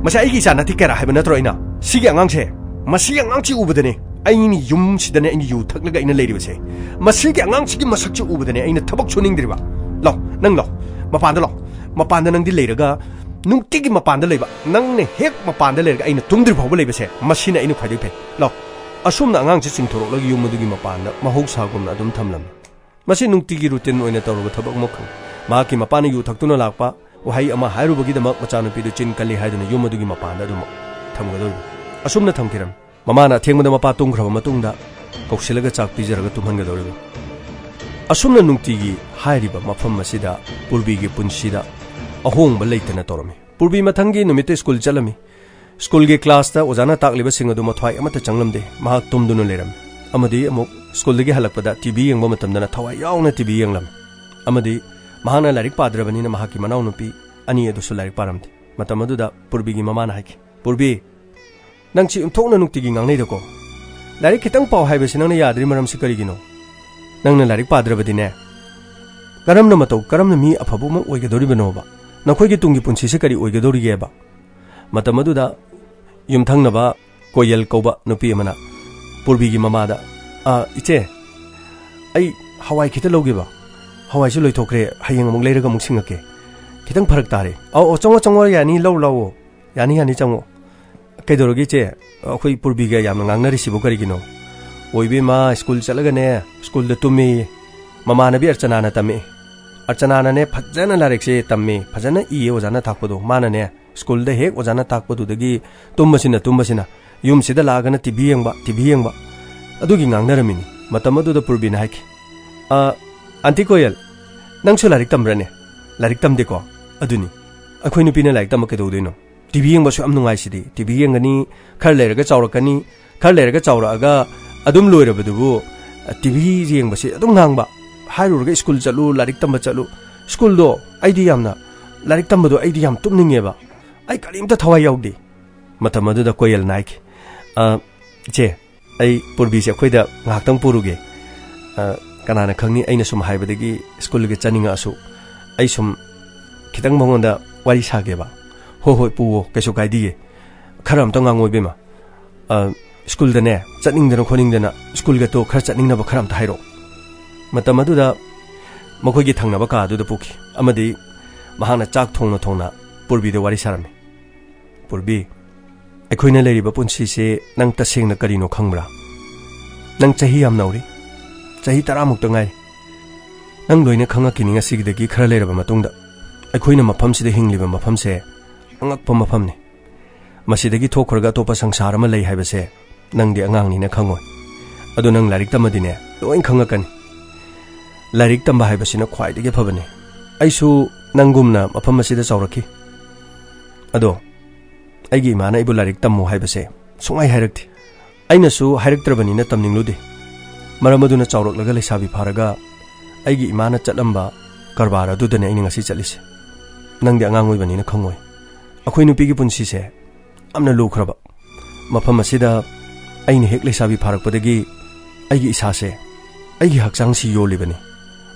ꯃꯁꯦ ꯑꯩꯒꯤ ꯏꯆꯥ ꯅꯠꯇꯦ ꯀꯦꯔꯥ ꯍꯥꯏꯕ ꯅꯠꯇ꯭ꯔꯣ ꯑꯩꯅ? ꯁꯤꯒꯤ ꯑꯉꯥꯡꯁꯦ, ꯃꯁꯤꯒꯤ ꯑꯉꯥꯡꯁꯤ ꯎꯕꯗꯅꯦ ꯑꯩꯅ ꯌꯨꯝꯁꯤꯗꯅꯦ ꯑꯩꯅ ꯌꯨ ꯊꯛꯂꯒ ꯑꯩꯅ ꯂꯩꯔꯤꯕꯁꯦ꯫ ꯃꯁꯤꯒꯤ ꯑꯉꯥꯡꯁꯤꯒꯤ ꯃꯁꯛꯁꯤ ꯎꯕꯗꯅꯦ ꯑꯩꯅ ꯊꯕꯛ ꯁꯨꯅꯤꯡꯗ꯭ꯔꯤꯕ꯫ ꯂꯥꯎ, ꯅꯪ ꯂꯥꯎ, ꯃꯄꯥꯟꯗ ꯂꯥꯎ꯫ ꯃꯄꯥꯟꯗ ꯅꯪꯗꯤ ꯂꯩꯔꯒ ꯅꯨꯡꯇꯤꯒꯤ ꯃꯄꯥꯟꯗ ꯂꯩꯕ, ꯅꯪꯅ ꯍꯦꯛ ꯃꯄꯥꯟꯗ ꯂꯩꯔꯒ ꯑꯩꯅ ꯇꯨꯝꯗ꯭ꯔꯤ ꯐꯥꯎꯕ ꯂꯩꯕꯁꯦ, ꯃꯁꯤꯅ ꯑꯩꯅ ꯈ꯭ꯋꯥꯏꯗꯒꯤ ꯐꯩ꯫ ꯂꯥꯎ!" ꯑꯁꯨꯝꯅ ꯑꯉꯥꯡꯁꯤ ꯆꯤꯡꯊꯣꯔꯛꯂꯒ ꯌꯨꯝ ꯑꯗꯨꯒꯤ ꯃꯄꯥꯟꯗ ꯃꯍꯧꯁꯥꯒꯨꯝꯅ ꯑꯗꯨꯝ ꯊꯝꯂꯝꯃꯤ꯫ ꯃꯁꯤ ꯅꯨꯡꯇꯤꯒꯤ ꯔꯨꯇꯤꯟ ꯑꯣꯏꯅ ꯇꯧꯔꯕ ꯊꯕꯛ ꯑꯃꯈꯛꯅꯤ꯫ ꯃꯍꯥꯛꯀꯤ ꯃꯄꯥꯅ ꯌꯨ ꯊꯛꯇꯨꯅ ꯂꯥꯛꯄ ꯋꯥꯍꯩ ꯑꯃ ꯍꯥꯏꯔꯨꯕꯒꯤꯗꯃꯛ ꯃꯆꯥꯅꯨꯄꯤꯗꯨ ꯆꯤꯟ ꯀꯜꯂꯤ ꯍꯥꯏꯗꯨꯅ ꯌꯨꯝ ꯑꯗꯨꯒꯤ ꯃꯄꯥꯟꯗ ꯑꯗꯨꯃꯛ ꯊꯝꯒꯗꯧꯔꯤꯕꯅꯤ꯫ ꯑꯁꯨꯝꯅ ꯊꯝꯈꯤꯔꯝꯃꯤ꯫ ꯃꯃꯥꯅ ꯑꯊꯦꯡꯕꯗ ꯃꯄꯥ ꯇꯨꯝꯈ꯭ꯔꯕ ꯃꯇꯨꯡꯗ ꯀꯧꯁꯤꯜꯂꯒ ꯆꯥꯛ ꯄꯤꯖꯔꯒ ꯇꯨꯝꯍꯟꯒꯗꯧꯔꯤꯕꯅꯤ꯫ ꯑꯁꯨꯝꯅ ꯅꯨꯡꯇꯤꯒꯤ ꯍꯥꯏꯔꯤꯕ ꯃꯐꯝ ꯑꯁꯤꯗ ꯄꯨꯔꯕꯤꯒꯤ ꯄꯨꯟꯁꯤꯗ ꯑꯍꯣꯡꯕ ꯂꯩꯇꯅ ꯇꯧꯔꯝꯃꯤ꯫ ꯄꯨꯔꯕꯤ ꯃꯊꯪꯒꯤ ꯅꯨꯃꯤꯠꯇ ꯁ꯭ꯀꯨꯜ ꯆꯠꯂꯝꯃꯤ꯫ ꯁ꯭ꯀꯨꯜꯒꯤ ꯀ꯭ꯂꯥꯁꯇ ꯑꯣꯖꯥꯅ ꯇꯥꯛꯂꯤꯕꯁꯤꯡ ꯑꯗꯨ ꯃꯊ꯭ꯋꯥꯏ ꯑꯃꯠꯇ ꯆꯪꯂꯝꯗꯦ꯫ ꯃꯍꯥꯛ ꯇꯨꯝꯗꯨꯅ ꯂꯩꯔꯝꯃꯤ꯫ ꯑꯃꯗꯤ ꯑꯃꯨꯛ ꯁ꯭ꯀꯨꯜꯗꯒꯤ ꯍꯜꯂꯛꯄꯗ ꯇꯤ ꯚꯤ ꯌꯦꯡꯕ ꯃꯇꯝꯗꯅ ꯊꯋꯥꯏ ꯌꯥꯎꯅ ꯇꯤ ꯚꯤ ꯌꯦꯡꯂꯝꯃꯤ꯫ ꯑꯃꯗꯤ ꯃꯍꯥꯛꯅ ꯂꯥꯏꯔꯤꯛ ꯄꯥꯗ꯭ꯔꯕꯅꯤꯅ ꯃꯍꯥꯛꯀꯤ ꯃꯅꯥꯎꯅꯨꯄꯤ ꯑꯅꯤ ꯑꯗꯨꯁꯨ ꯂꯥꯏꯔꯤꯛ ꯄꯥꯔꯝꯗꯦ꯫ ꯃꯇꯝ ꯑꯗꯨꯗ ꯄꯨꯔꯕꯤꯒꯤ ꯃꯃꯥꯅ ꯍꯥꯏꯈꯤ, "ꯄꯨꯔꯕꯤ, ꯅꯪꯁꯤ ꯑꯣꯟꯊꯣꯛꯅ ꯅꯨꯡꯇꯤꯒꯤ ꯉꯥꯡꯅꯩꯗꯀꯣ꯫ ꯂꯥꯏꯔꯤꯛ ꯈꯤꯇꯪ ꯄꯥꯎ ꯍꯥꯏꯕꯁꯤ ꯅꯪꯅ ꯌꯥꯗ꯭ꯔꯤ ꯃꯔꯝꯁꯤ ꯀꯔꯤꯒꯤꯅꯣ? ꯅꯪꯅ ꯂꯥꯏꯔꯤꯛ ꯄꯥꯗ꯭ꯔꯕꯗꯤꯅꯦ, ꯀꯔꯝꯅ ꯃꯇꯧ, ꯀꯔꯝꯅ ꯃꯤ ꯑꯐꯕ ꯑꯃ ꯑꯣꯏꯒꯗꯧꯔꯤꯕꯅꯣꯕ? ꯅꯈꯣꯏꯒꯤ ꯇꯨꯡꯒꯤ ꯄꯨꯟꯁꯤꯁꯦ ꯀꯔꯤ ꯑꯣꯏꯒꯗꯧꯔꯤꯒꯦꯕ?" ꯃꯇꯝ ꯑꯗꯨꯗ ꯌꯨꯝꯊꯪꯅꯕ ꯀꯣꯌꯦꯜ ꯀꯧꯕ ꯅꯨꯄꯤ ꯑꯃꯅ ꯄꯨꯔꯕꯤꯒꯤ ꯃꯃꯥꯗ, "ꯑ, ꯏꯆꯦ, ꯑꯩ ꯍꯋꯥꯏ ꯈꯤꯇ ꯂꯧꯒꯦꯕ꯫ ꯍꯋꯥꯏꯁꯨ ꯂꯣꯏꯊꯣꯛꯈ꯭ꯔꯦ, ꯍꯌꯦꯡ ꯑꯃꯨꯛ ꯂꯩꯔꯒ ꯑꯃꯨꯛ ꯁꯤꯡꯉꯛꯀꯦ꯫ ꯈꯤꯇꯪ ꯐꯔꯛ ꯇꯥꯔꯦ꯫" "ꯑꯧ, ꯑꯧ, ꯆꯪꯉꯣ, ꯆꯪꯉꯣ, ꯌꯥꯅꯤ, ꯂꯧ ꯂꯥꯛꯑꯣ꯫ ꯌꯥꯅꯤ, ꯌꯥꯅꯤ, ꯆꯪꯉꯣ꯫" "ꯀꯩꯗꯧꯔꯒꯦ ꯏꯆꯦ? ꯑꯩꯈꯣꯏ ꯄꯨꯔꯕꯤꯒ ꯌꯥꯝꯅ ꯉꯥꯡꯅꯔꯤꯁꯤꯕꯨ ꯀꯔꯤꯒꯤꯅꯣ?" "ꯑꯣꯏꯕ ꯏꯃꯥ, ꯁ꯭ꯀꯨꯜ ꯆꯠꯂꯒꯅꯦ, ꯁ꯭ꯀꯨꯜꯗ ꯇꯨꯝꯃꯦꯌꯦ꯫ ꯃꯃꯥꯟꯅꯕꯤ ꯑꯔꯆꯅꯥꯅ ꯇꯝꯃꯛꯑꯦ꯫ ꯑꯔꯆꯅꯥꯅꯅꯦ ꯐꯖꯅ ꯂꯥꯏꯔꯤꯛꯁꯦ ꯇꯝꯃꯦ, ꯐꯖꯅ ꯏꯌꯦ ꯑꯣꯖꯥꯅ ꯇꯥꯛꯄꯗꯣ꯫ ꯃꯥꯅꯅꯦ ꯁ꯭ꯀꯨꯜꯗ ꯍꯦꯛ ꯑꯣꯖꯥꯅ ꯇꯥꯛꯄꯗꯨꯗꯒꯤ ꯇꯨꯝꯕꯁꯤꯅ, ꯇꯨꯝꯕꯁꯤꯅ, ꯌꯨꯝꯁꯤꯗ ꯂꯥꯛꯑꯒꯅ ꯇꯤ ꯚꯤ ꯌꯦꯡꯕ, ꯇꯤ ꯚꯤ ꯌꯦꯡꯕ꯫" ꯑꯗꯨꯒꯤ ꯉꯥꯡꯅꯔꯝꯃꯤꯅꯤ꯫ ꯃꯇꯝ ꯑꯗꯨꯗ ꯄꯨꯔꯕꯤꯅ ꯍꯥꯏꯈꯤ, "ꯑ, ꯑꯟꯇꯤ ꯀꯣꯌꯦꯜ, ꯅꯪꯁꯨ ꯂꯥꯏꯔꯤꯛ ꯇꯝꯕ꯭ꯔꯅꯦ?" "ꯂꯥꯏꯔꯤꯛ ꯇꯝꯗꯦꯀꯣ?" "ꯑꯗꯨꯅꯤ, ꯑꯩꯈꯣꯏ ꯅꯨꯄꯤꯅ ꯂꯥꯏꯔꯤꯛ ꯇꯝꯕ ꯀꯩꯗꯧꯗꯣꯏꯅꯣ? ꯇꯤ ꯚꯤ ꯌꯦꯡꯕꯁꯨ ꯌꯥꯝ ꯅꯨꯡꯉꯥꯏꯁꯤꯗꯤ꯫ ꯇꯤ ꯚꯤ ꯌꯦꯡꯒꯅꯤ, ꯈꯔ ꯂꯩꯔꯒ ꯆꯥꯎꯔꯛꯀꯅꯤ, ꯈꯔ ꯂꯩꯔꯒ ꯆꯥꯎꯔꯛꯑꯒ ꯑꯗꯨꯝ ꯂꯣꯏꯔꯕꯗꯨꯕꯨ, ꯇꯤ ꯚꯤ ꯌꯦꯡꯕꯁꯤ ꯑꯗꯨꯝ ꯉꯥꯡꯕ꯫ ꯍꯥꯏꯔꯨꯔꯒ ꯁ꯭ꯀꯨꯜ ꯆꯠꯂꯨ, ꯂꯥꯏꯔꯤꯛ ꯇꯝꯕ ꯆꯠꯂꯨ꯫ ꯁ꯭ꯀꯨꯜꯗꯣ ꯑꯩꯗꯤ ꯌꯥꯝꯅ, ꯂꯥꯏꯔꯤꯛ ꯇꯝꯕꯗꯣ ꯑꯩꯗꯤ ꯌꯥꯝ ꯇꯨꯞꯅꯤꯡꯉꯦꯕ꯫ ꯑꯩ ꯀꯔꯤꯝꯇ ꯊꯋꯥꯏ ꯌꯥꯎꯗꯦ꯫" ꯃꯇꯝ ꯑꯗꯨꯗ ꯀꯣꯌꯦꯜꯅ ꯍꯥꯏꯈꯤ, "ꯑ, ꯏꯆꯦ, ꯑꯩ ꯄꯨꯔꯕꯤꯁꯦ ꯑꯩꯈꯣꯏꯗ ꯉꯥꯏꯍꯥꯛꯇꯪ ꯄꯨꯔꯨꯒꯦ꯫ ꯑ, ꯀꯅꯥꯅ ꯈꯪꯅꯤ, ꯑꯩꯅ ꯁꯨꯝ ꯍꯥꯏꯕꯗꯒꯤ ꯁ꯭ꯀꯨꯜꯒ ꯆꯠꯅꯤꯡꯉꯛꯑꯁꯨ꯫ ꯑꯩ ꯁꯨꯝ ꯈꯤꯇꯪ ꯃꯉꯣꯟꯗ ꯋꯥꯔꯤ ꯁꯥꯒꯦꯕ꯫" "ꯍꯣ ꯍꯣꯏ, ꯄꯨꯋꯣ, ꯀꯩꯁꯨ ꯀꯥꯏꯗꯤꯌꯦ꯫ ꯈꯔ ꯑꯝꯇ ꯉꯥꯡꯉꯣ ꯏꯕꯦꯝꯃ꯫ ꯑ, ꯁ꯭ꯀꯨꯜꯗꯅꯦ, ꯆꯠꯅꯤꯡꯗꯅ ꯈꯣꯠꯅꯤꯡꯗꯅ ꯁ꯭ꯀꯨꯜꯒꯇꯣ ꯈꯔ ꯆꯠꯅꯤꯡꯅꯕ ꯈꯔ ꯑꯝꯇ ꯍꯥꯏꯔꯛꯑꯣ꯫" ꯃꯇꯝ ꯑꯗꯨꯗ ꯃꯈꯣꯏꯒꯤ ꯊꯪꯅꯕ ꯀꯥ ꯑꯗꯨꯗ ꯄꯨꯈꯤ ꯑꯃꯗꯤ ꯃꯍꯥꯛꯅ ꯆꯥꯛ ꯊꯣꯡꯅ ꯊꯣꯡꯅ ꯄꯨꯔꯕꯤꯗ ꯋꯥꯔꯤ ꯁꯥꯔꯝꯃꯤ꯫ "ꯄꯨꯔꯕꯤ, ꯑꯩꯈꯣꯏꯅ ꯂꯩꯔꯤꯕ ꯄꯨꯟꯁꯤꯁꯦ ꯅꯪ ꯇꯁꯦꯡꯅ ꯀꯔꯤꯅꯣ ꯈꯪꯕ꯭ꯔꯥ? ꯅꯪ ꯆꯍꯤ ꯌꯥꯝ ꯅꯧꯔꯤ꯫ ꯆꯍꯤ ꯇꯔꯥꯃꯨꯛꯇ ꯉꯥꯏꯔꯤ꯫ ꯅꯪ ꯂꯣꯏꯅ ꯈꯪꯉꯛꯈꯤꯅꯤ ꯉꯁꯤꯗꯒꯤ ꯈꯔ ꯂꯩꯔꯕ ꯃꯇꯨꯡꯗ꯫ ꯑꯩꯈꯣꯏꯅ ꯃꯐꯝꯁꯤꯗ ꯍꯤꯡꯂꯤꯕ ꯃꯐꯝꯁꯦ ꯑꯉꯛꯄ ꯃꯐꯝꯅꯤ꯫ ꯃꯁꯤꯗꯒꯤ ꯊꯣꯛꯈ꯭ꯔꯒ ꯑꯇꯣꯞꯄ ꯁꯪꯁꯥꯔ ꯑꯃ ꯂꯩ ꯍꯥꯏꯕꯁꯦ ꯅꯪꯗꯤ ꯑꯉꯥꯡꯅꯤꯅ ꯈꯪꯉꯣꯏ꯫ ꯑꯗꯣ ꯅꯪ ꯂꯥꯏꯔꯤꯛ ꯇꯝꯃꯗꯤꯅꯦ, ꯂꯣꯏ ꯈꯪꯉꯛꯀꯅꯤ꯫ ꯂꯥꯏꯔꯤꯛ ꯇꯝꯕ ꯍꯥꯏꯕꯁꯤꯅ ꯈ꯭ꯋꯥꯏꯗꯒꯤ ꯐꯕꯅꯤ꯫ ꯑꯩꯁꯨ ꯅꯪꯒꯨꯝꯅ ꯃꯐꯝ ꯑꯁꯤꯗ ꯆꯥꯎꯔꯛꯈꯤ꯫ ꯑꯗꯣ ꯑꯩꯒꯤ ꯏꯃꯥꯅ ꯑꯩꯕꯨ ꯂꯥꯏꯔꯤꯛ ꯇꯝꯃꯨ ꯍꯥꯏꯕꯁꯦ ꯁꯨꯡꯍꯥꯏ ꯍꯥꯏꯔꯛꯇꯦ꯫ ꯑꯩꯅꯁꯨ ꯍꯥꯏꯔꯛꯇ꯭ꯔꯕꯅꯤꯅ ꯇꯝꯅꯤꯡꯂꯨꯗꯦ꯫ ꯃꯔꯝ ꯑꯗꯨꯅ ꯆꯥꯎꯔꯛꯂꯒ ꯂꯩꯁꯥꯕꯤ ꯐꯥꯔꯒ ꯑꯩꯒꯤ ꯏꯃꯥꯅ ꯆꯠꯂꯝꯕ ꯀꯔꯕꯥꯔ ꯑꯗꯨꯗꯅꯦ ꯑꯩꯅ ꯉꯁꯤ ꯆꯠꯂꯤꯁꯦ꯫ ꯅꯪꯗꯤ ꯑꯉꯥꯡ ꯑꯣꯏꯕꯅꯤꯅ ꯈꯪꯉꯣꯏ꯫ ꯑꯩꯈꯣꯏ ꯅꯨꯄꯤꯒꯤ ꯄꯨꯟꯁꯤꯁꯦ ꯌꯥꯝꯅ ꯂꯨꯈ꯭ꯔꯕ꯫ ꯃꯐꯝ ꯑꯁꯤꯗ ꯑꯩꯅ ꯍꯦꯛ ꯂꯩꯁꯥꯕꯤ ꯐꯥꯔꯛꯄꯗꯒꯤ ꯑꯩꯒꯤ ꯏꯁꯥꯁꯦ, ꯑꯩꯒꯤ ꯍꯛꯆꯥꯡꯁꯤ ꯌꯣꯜꯂꯤꯕꯅꯤ꯫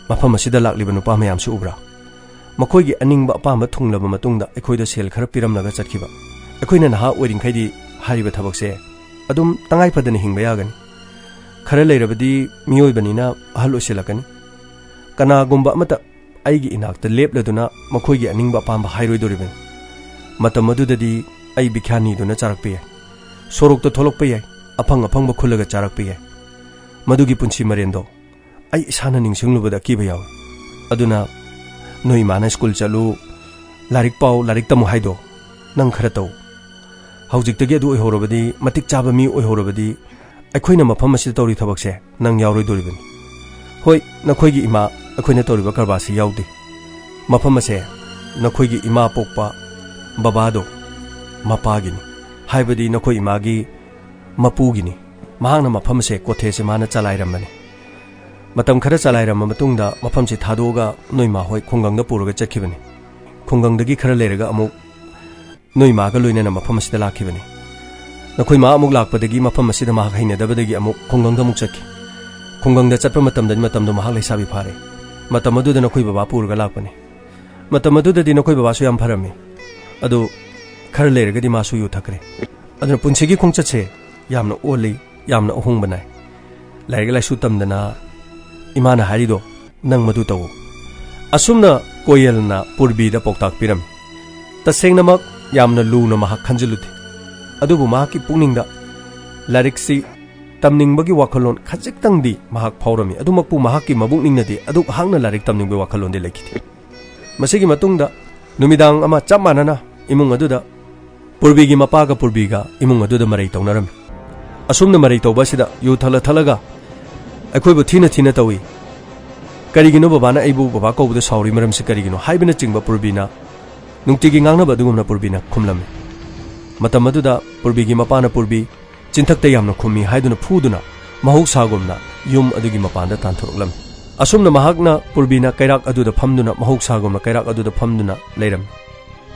ꯃꯐꯝ ꯑꯁꯤꯗ ꯂꯥꯛꯂꯤꯕ ꯅꯨꯄꯥ ꯃꯌꯥꯝꯁꯨ ꯎꯕ꯭ꯔꯥ? ꯃꯈꯣꯏꯒꯤ ꯑꯅꯤꯡꯕ ꯑꯄꯥꯝꯕ ꯊꯨꯡꯂꯕ ꯃꯇꯨꯡꯗ ꯑꯩꯈꯣꯏꯗ ꯁꯦꯜ ꯈꯔ ꯄꯤꯔꯝꯂꯒ ꯆꯠꯈꯤꯕ꯫ ꯑꯩꯈꯣꯏꯅ ꯅꯍꯥ ꯑꯣꯏꯔꯤꯈꯩꯗꯤ ꯍꯥꯏꯔꯤꯕ ꯊꯕꯛꯁꯦ ꯑꯗꯨꯝ ꯇꯉꯥꯏ ꯐꯗꯅ ꯍꯤꯡꯕ ꯌꯥꯒꯅꯤ꯫ ꯈꯔ ꯂꯩꯔꯕꯗꯤ ꯃꯤꯑꯣꯏꯕꯅꯤꯅ ꯑꯍꯜ ꯑꯣꯏꯁꯤꯜꯂꯛꯀꯅꯤ꯫ ꯀꯅꯥꯒꯨꯝꯕ ꯑꯃꯠꯇ ꯑꯩꯒꯤ ꯏꯅꯥꯛꯇ ꯂꯦꯞꯂꯗꯨꯅ ꯃꯈꯣꯏꯒꯤ ꯑꯅꯤꯡꯕ ꯑꯄꯥꯝꯕ ꯍꯥꯏꯔꯣꯏꯗꯣꯔꯤꯕꯅꯤ꯫ ꯃꯇꯝ ꯑꯗꯨꯗꯗꯤ ꯑꯩ ꯚꯤꯈ꯭ꯌꯥ ꯅꯤꯗꯨꯅ ꯆꯥꯔꯛꯄ ꯌꯥꯏ, ꯁꯣꯔꯣꯛꯇ ꯊꯣꯛꯂꯛꯄ ꯌꯥꯏ, ꯑꯐꯪ ꯑꯐꯪꯕ ꯈꯨꯜꯂꯒ ꯆꯥꯔꯛꯄ ꯌꯥꯏ꯫ ꯃꯗꯨꯒꯤ ꯄꯨꯟꯁꯤ ꯃꯔꯦꯟꯗꯣ ꯑꯩ ꯏꯁꯥꯅ ꯅꯤꯡꯁꯤꯡꯂꯨꯕꯗ ꯑꯀꯤꯕ ꯌꯥꯎꯏ꯫ ꯑꯗꯨꯅ ꯅꯣꯏ ꯏꯃꯥꯅ ꯁ꯭ꯀꯨꯜ ꯆꯠꯂꯨ, ꯂꯥꯏꯔꯤꯛ ꯄꯥꯎ, ꯂꯥꯏꯔꯤꯛ ꯇꯝꯃꯨ ꯍꯥꯏꯗꯣ ꯅꯪ ꯈꯔ ꯇꯧ꯫ ꯍꯧꯖꯤꯛꯇꯒꯤ ꯑꯗꯨ ꯑꯣꯏꯍꯧꯔꯕꯗꯤ ꯃꯇꯤꯛ ꯆꯥꯕ ꯃꯤ ꯑꯣꯏꯍꯧꯔꯕꯗꯤ ꯑꯩꯈꯣꯏꯅ ꯃꯐꯝ ꯑꯁꯤꯗ ꯇꯧꯔꯤ ꯊꯕꯛꯁꯦ ꯅꯪ ꯌꯥꯎꯔꯣꯏꯗꯣꯔꯤꯕꯅꯤ꯫ ꯍꯣꯏ, ꯅꯈꯣꯏꯒꯤ ꯏꯃꯥ ꯑꯩꯈꯣꯏꯅ ꯇꯧꯔꯤꯕ ꯀꯔꯕꯥꯔꯁꯤ ꯌꯥꯎꯗꯦ꯫ ꯃꯐꯝ ꯑꯁꯦ ꯅꯈꯣꯏꯒꯤ ꯏꯃꯥ ꯄꯣꯛꯄ ꯕꯕꯥꯗꯣ ꯃꯄꯥꯒꯤꯅꯤ, ꯍꯥꯏꯕꯗꯤ ꯅꯈꯣꯏ ꯏꯃꯥꯒꯤ ꯃꯄꯨꯒꯤꯅꯤ꯫ ꯃꯍꯥꯛꯅ ꯃꯐꯝ ꯑꯁꯦ ꯀꯣꯊꯦꯁꯦ ꯃꯥꯅ ꯆꯂꯥꯏꯔꯝꯕꯅꯤ꯫ ꯃꯇꯝ ꯈꯔ ꯆꯂꯥꯏꯔꯝꯕ ꯃꯇꯨꯡꯗ ꯃꯐꯝꯁꯤ ꯊꯥꯗꯣꯛꯑꯒ ꯅꯣꯏ ꯃꯥ ꯍꯣꯏ ꯈꯨꯡꯒꯪꯗ ꯄꯨꯔꯒ ꯆꯠꯈꯤꯕꯅꯤ꯫ ꯈꯨꯡꯒꯪꯗꯒꯤ ꯈꯔ ꯂꯩꯔꯒ ꯑꯃꯨꯛ ꯅꯣꯏ ꯃꯥꯒ ꯂꯣꯏꯅꯅ ꯃꯐꯝ ꯑꯁꯤꯗ ꯂꯥꯛꯈꯤꯕꯅꯤ꯫ ꯑꯩꯈꯣꯏ ꯃꯥ ꯑꯃꯨꯛ ꯂꯥꯛꯄꯗꯒꯤ ꯃꯐꯝ ꯑꯁꯤꯗ ꯃꯍꯥꯛ ꯍꯩꯅꯗꯕꯗꯒꯤ ꯑꯃꯨꯛ ꯈꯨꯡꯒꯪꯗ ꯑꯃꯨꯛ ꯆꯠꯈꯤ꯫ ꯈꯨꯡꯒꯪꯗ ꯆꯠꯄ ꯃꯇꯝꯗꯗꯤ ꯃꯇꯝꯗꯣ ꯃꯍꯥꯛ ꯂꯩꯁꯥꯕꯤ ꯐꯥꯔꯦ꯫ ꯃꯇꯝ ꯑꯗꯨꯗ ꯅꯈꯣꯏ ꯕꯕꯥ ꯄꯨꯔꯒ ꯂꯥꯛꯄꯅꯤ꯫ ꯃꯇꯝ ꯑꯗꯨꯗꯗꯤ ꯅꯈꯣꯏ ꯕꯕꯥꯁꯨ ꯌꯥꯝ ꯐꯔꯝꯃꯤ꯫ ꯑꯗꯨ ꯈꯔ ꯂꯩꯔꯒꯗꯤ ꯃꯥꯁꯨ ꯌꯨ ꯊꯛꯈ꯭ꯔꯦ꯫ ꯑꯗꯨꯅ ꯄꯨꯟꯁꯤꯒꯤ ꯈꯣꯡꯆꯠꯁꯦ ꯌꯥꯝꯅ ꯑꯣꯜꯂꯤ, ꯌꯥꯝꯅ ꯑꯍꯣꯡꯕ ꯅꯥꯏ꯫ ꯂꯥꯏꯔꯤꯛ ꯂꯥꯏꯁꯨ ꯇꯝꯗꯅ ꯏꯃꯥꯅ ꯍꯥꯏꯔꯤꯗꯣ ꯅꯪ ꯃꯗꯨ ꯇꯧ꯫ ꯑꯁꯨꯝꯅ ꯀꯣꯌꯦꯜꯅ ꯄꯨꯔꯕꯤꯗ ꯄꯥꯎꯇꯥꯛ ꯄꯤꯔꯝꯃꯤ꯫ ꯇꯁꯦꯡꯅꯃꯛ ꯌꯥꯝꯅ ꯂꯨꯅ ꯃꯍꯥꯛ ꯈꯟꯖꯤꯜꯂꯨꯗꯦ꯫ ꯑꯗꯨꯕꯨ ꯃꯍꯥꯛꯀꯤ ꯄꯨꯛꯅꯤꯡꯗ ꯂꯥꯏꯔꯤꯛꯁꯤ ꯇꯝꯅꯤꯡꯕꯒꯤ ꯋꯥꯈꯜꯂꯣꯟ ꯈꯖꯤꯛꯇꯪꯗꯤ ꯃꯍꯥꯛ ꯐꯥꯎꯔꯝꯃꯤ꯫ ꯑꯗꯨꯃꯛꯄꯨ ꯃꯍꯥꯛꯀꯤ ꯃꯕꯨꯛꯅꯤꯡꯅꯗꯤ ꯑꯗꯨꯛ ꯍꯥꯛꯅ ꯂꯥꯏꯔꯤꯛ ꯇꯝꯅꯤꯡꯕꯒꯤ ꯋꯥꯈꯜꯂꯣꯟꯗꯤ ꯂꯩꯈꯤꯗꯦ꯫ ꯃꯁꯤꯒꯤ ꯃꯇꯨꯡꯗ ꯅꯨꯃꯤꯗꯥꯡ ꯑꯃ ꯆꯞ ꯃꯥꯟꯅꯅ ꯏꯃꯨꯡ ꯑꯗꯨꯗ ꯄꯨꯔꯕꯤꯒꯤ ꯃꯄꯥꯒ ꯄꯨꯔꯕꯤꯒ ꯏꯃꯨꯡ ꯑꯗꯨꯗ ꯃꯔꯩ ꯇꯧꯅꯔꯝꯃꯤ꯫ ꯑꯁꯨꯝꯅ ꯃꯔꯩ ꯇꯧꯕ ꯑꯁꯤꯗ ꯌꯨ ꯊꯛꯂ ꯊꯛꯂꯒ ꯑꯩꯈꯣꯏꯕꯨ ꯊꯤꯅ ꯊꯤꯅ ꯇꯧꯏ, "ꯀꯔꯤꯒꯤꯅꯣ ꯕꯕꯥꯅ ꯑꯩꯕꯨ ꯕꯕꯥ ꯀꯧꯕꯗ ꯁꯥꯎꯔꯤ ꯃꯔꯝꯁꯤ ꯀꯔꯤꯒꯤꯅꯣ?" ꯍꯥꯏꯕꯅꯆꯤꯡꯕ ꯄꯨꯔꯕꯤꯅ ꯅꯨꯡꯇꯤꯒꯤ ꯉꯥꯡꯅꯕ ꯑꯗꯨꯒꯨꯝꯅ ꯄꯨꯔꯕꯤꯅ ꯈꯨꯝꯂꯝꯃꯤ꯫ ꯃꯇꯝ ꯑꯗꯨꯗ ꯄꯨꯔꯕꯤꯒꯤ ꯃꯄꯥꯅ ꯄꯨꯔꯕꯤ ꯆꯤꯟꯊꯛꯇ ꯌꯥꯝꯅ ꯈꯨꯝꯃꯤ ꯍꯥꯏꯗꯨꯅ ꯐꯨꯗꯨꯅ ꯃꯍꯧꯁꯥꯒꯨꯝꯅ ꯌꯨꯝ ꯑꯗꯨꯒꯤ ꯃꯄꯥꯟꯗ ꯇꯥꯟꯊꯣꯔꯛꯂꯝꯃꯤ꯫ ꯑꯁꯨꯝꯅ ꯃꯍꯥꯛꯅ ꯄꯨꯔꯕꯤꯅ ꯀꯩꯔꯥꯛ ꯑꯗꯨꯗ ꯐꯝꯗꯨꯅ ꯃꯍꯧꯁꯥꯒꯨꯝꯅ ꯀꯩꯔꯥꯛ ꯑꯗꯨꯗ ꯐꯝꯗꯨꯅ ꯂꯩꯔꯝꯃꯤ꯫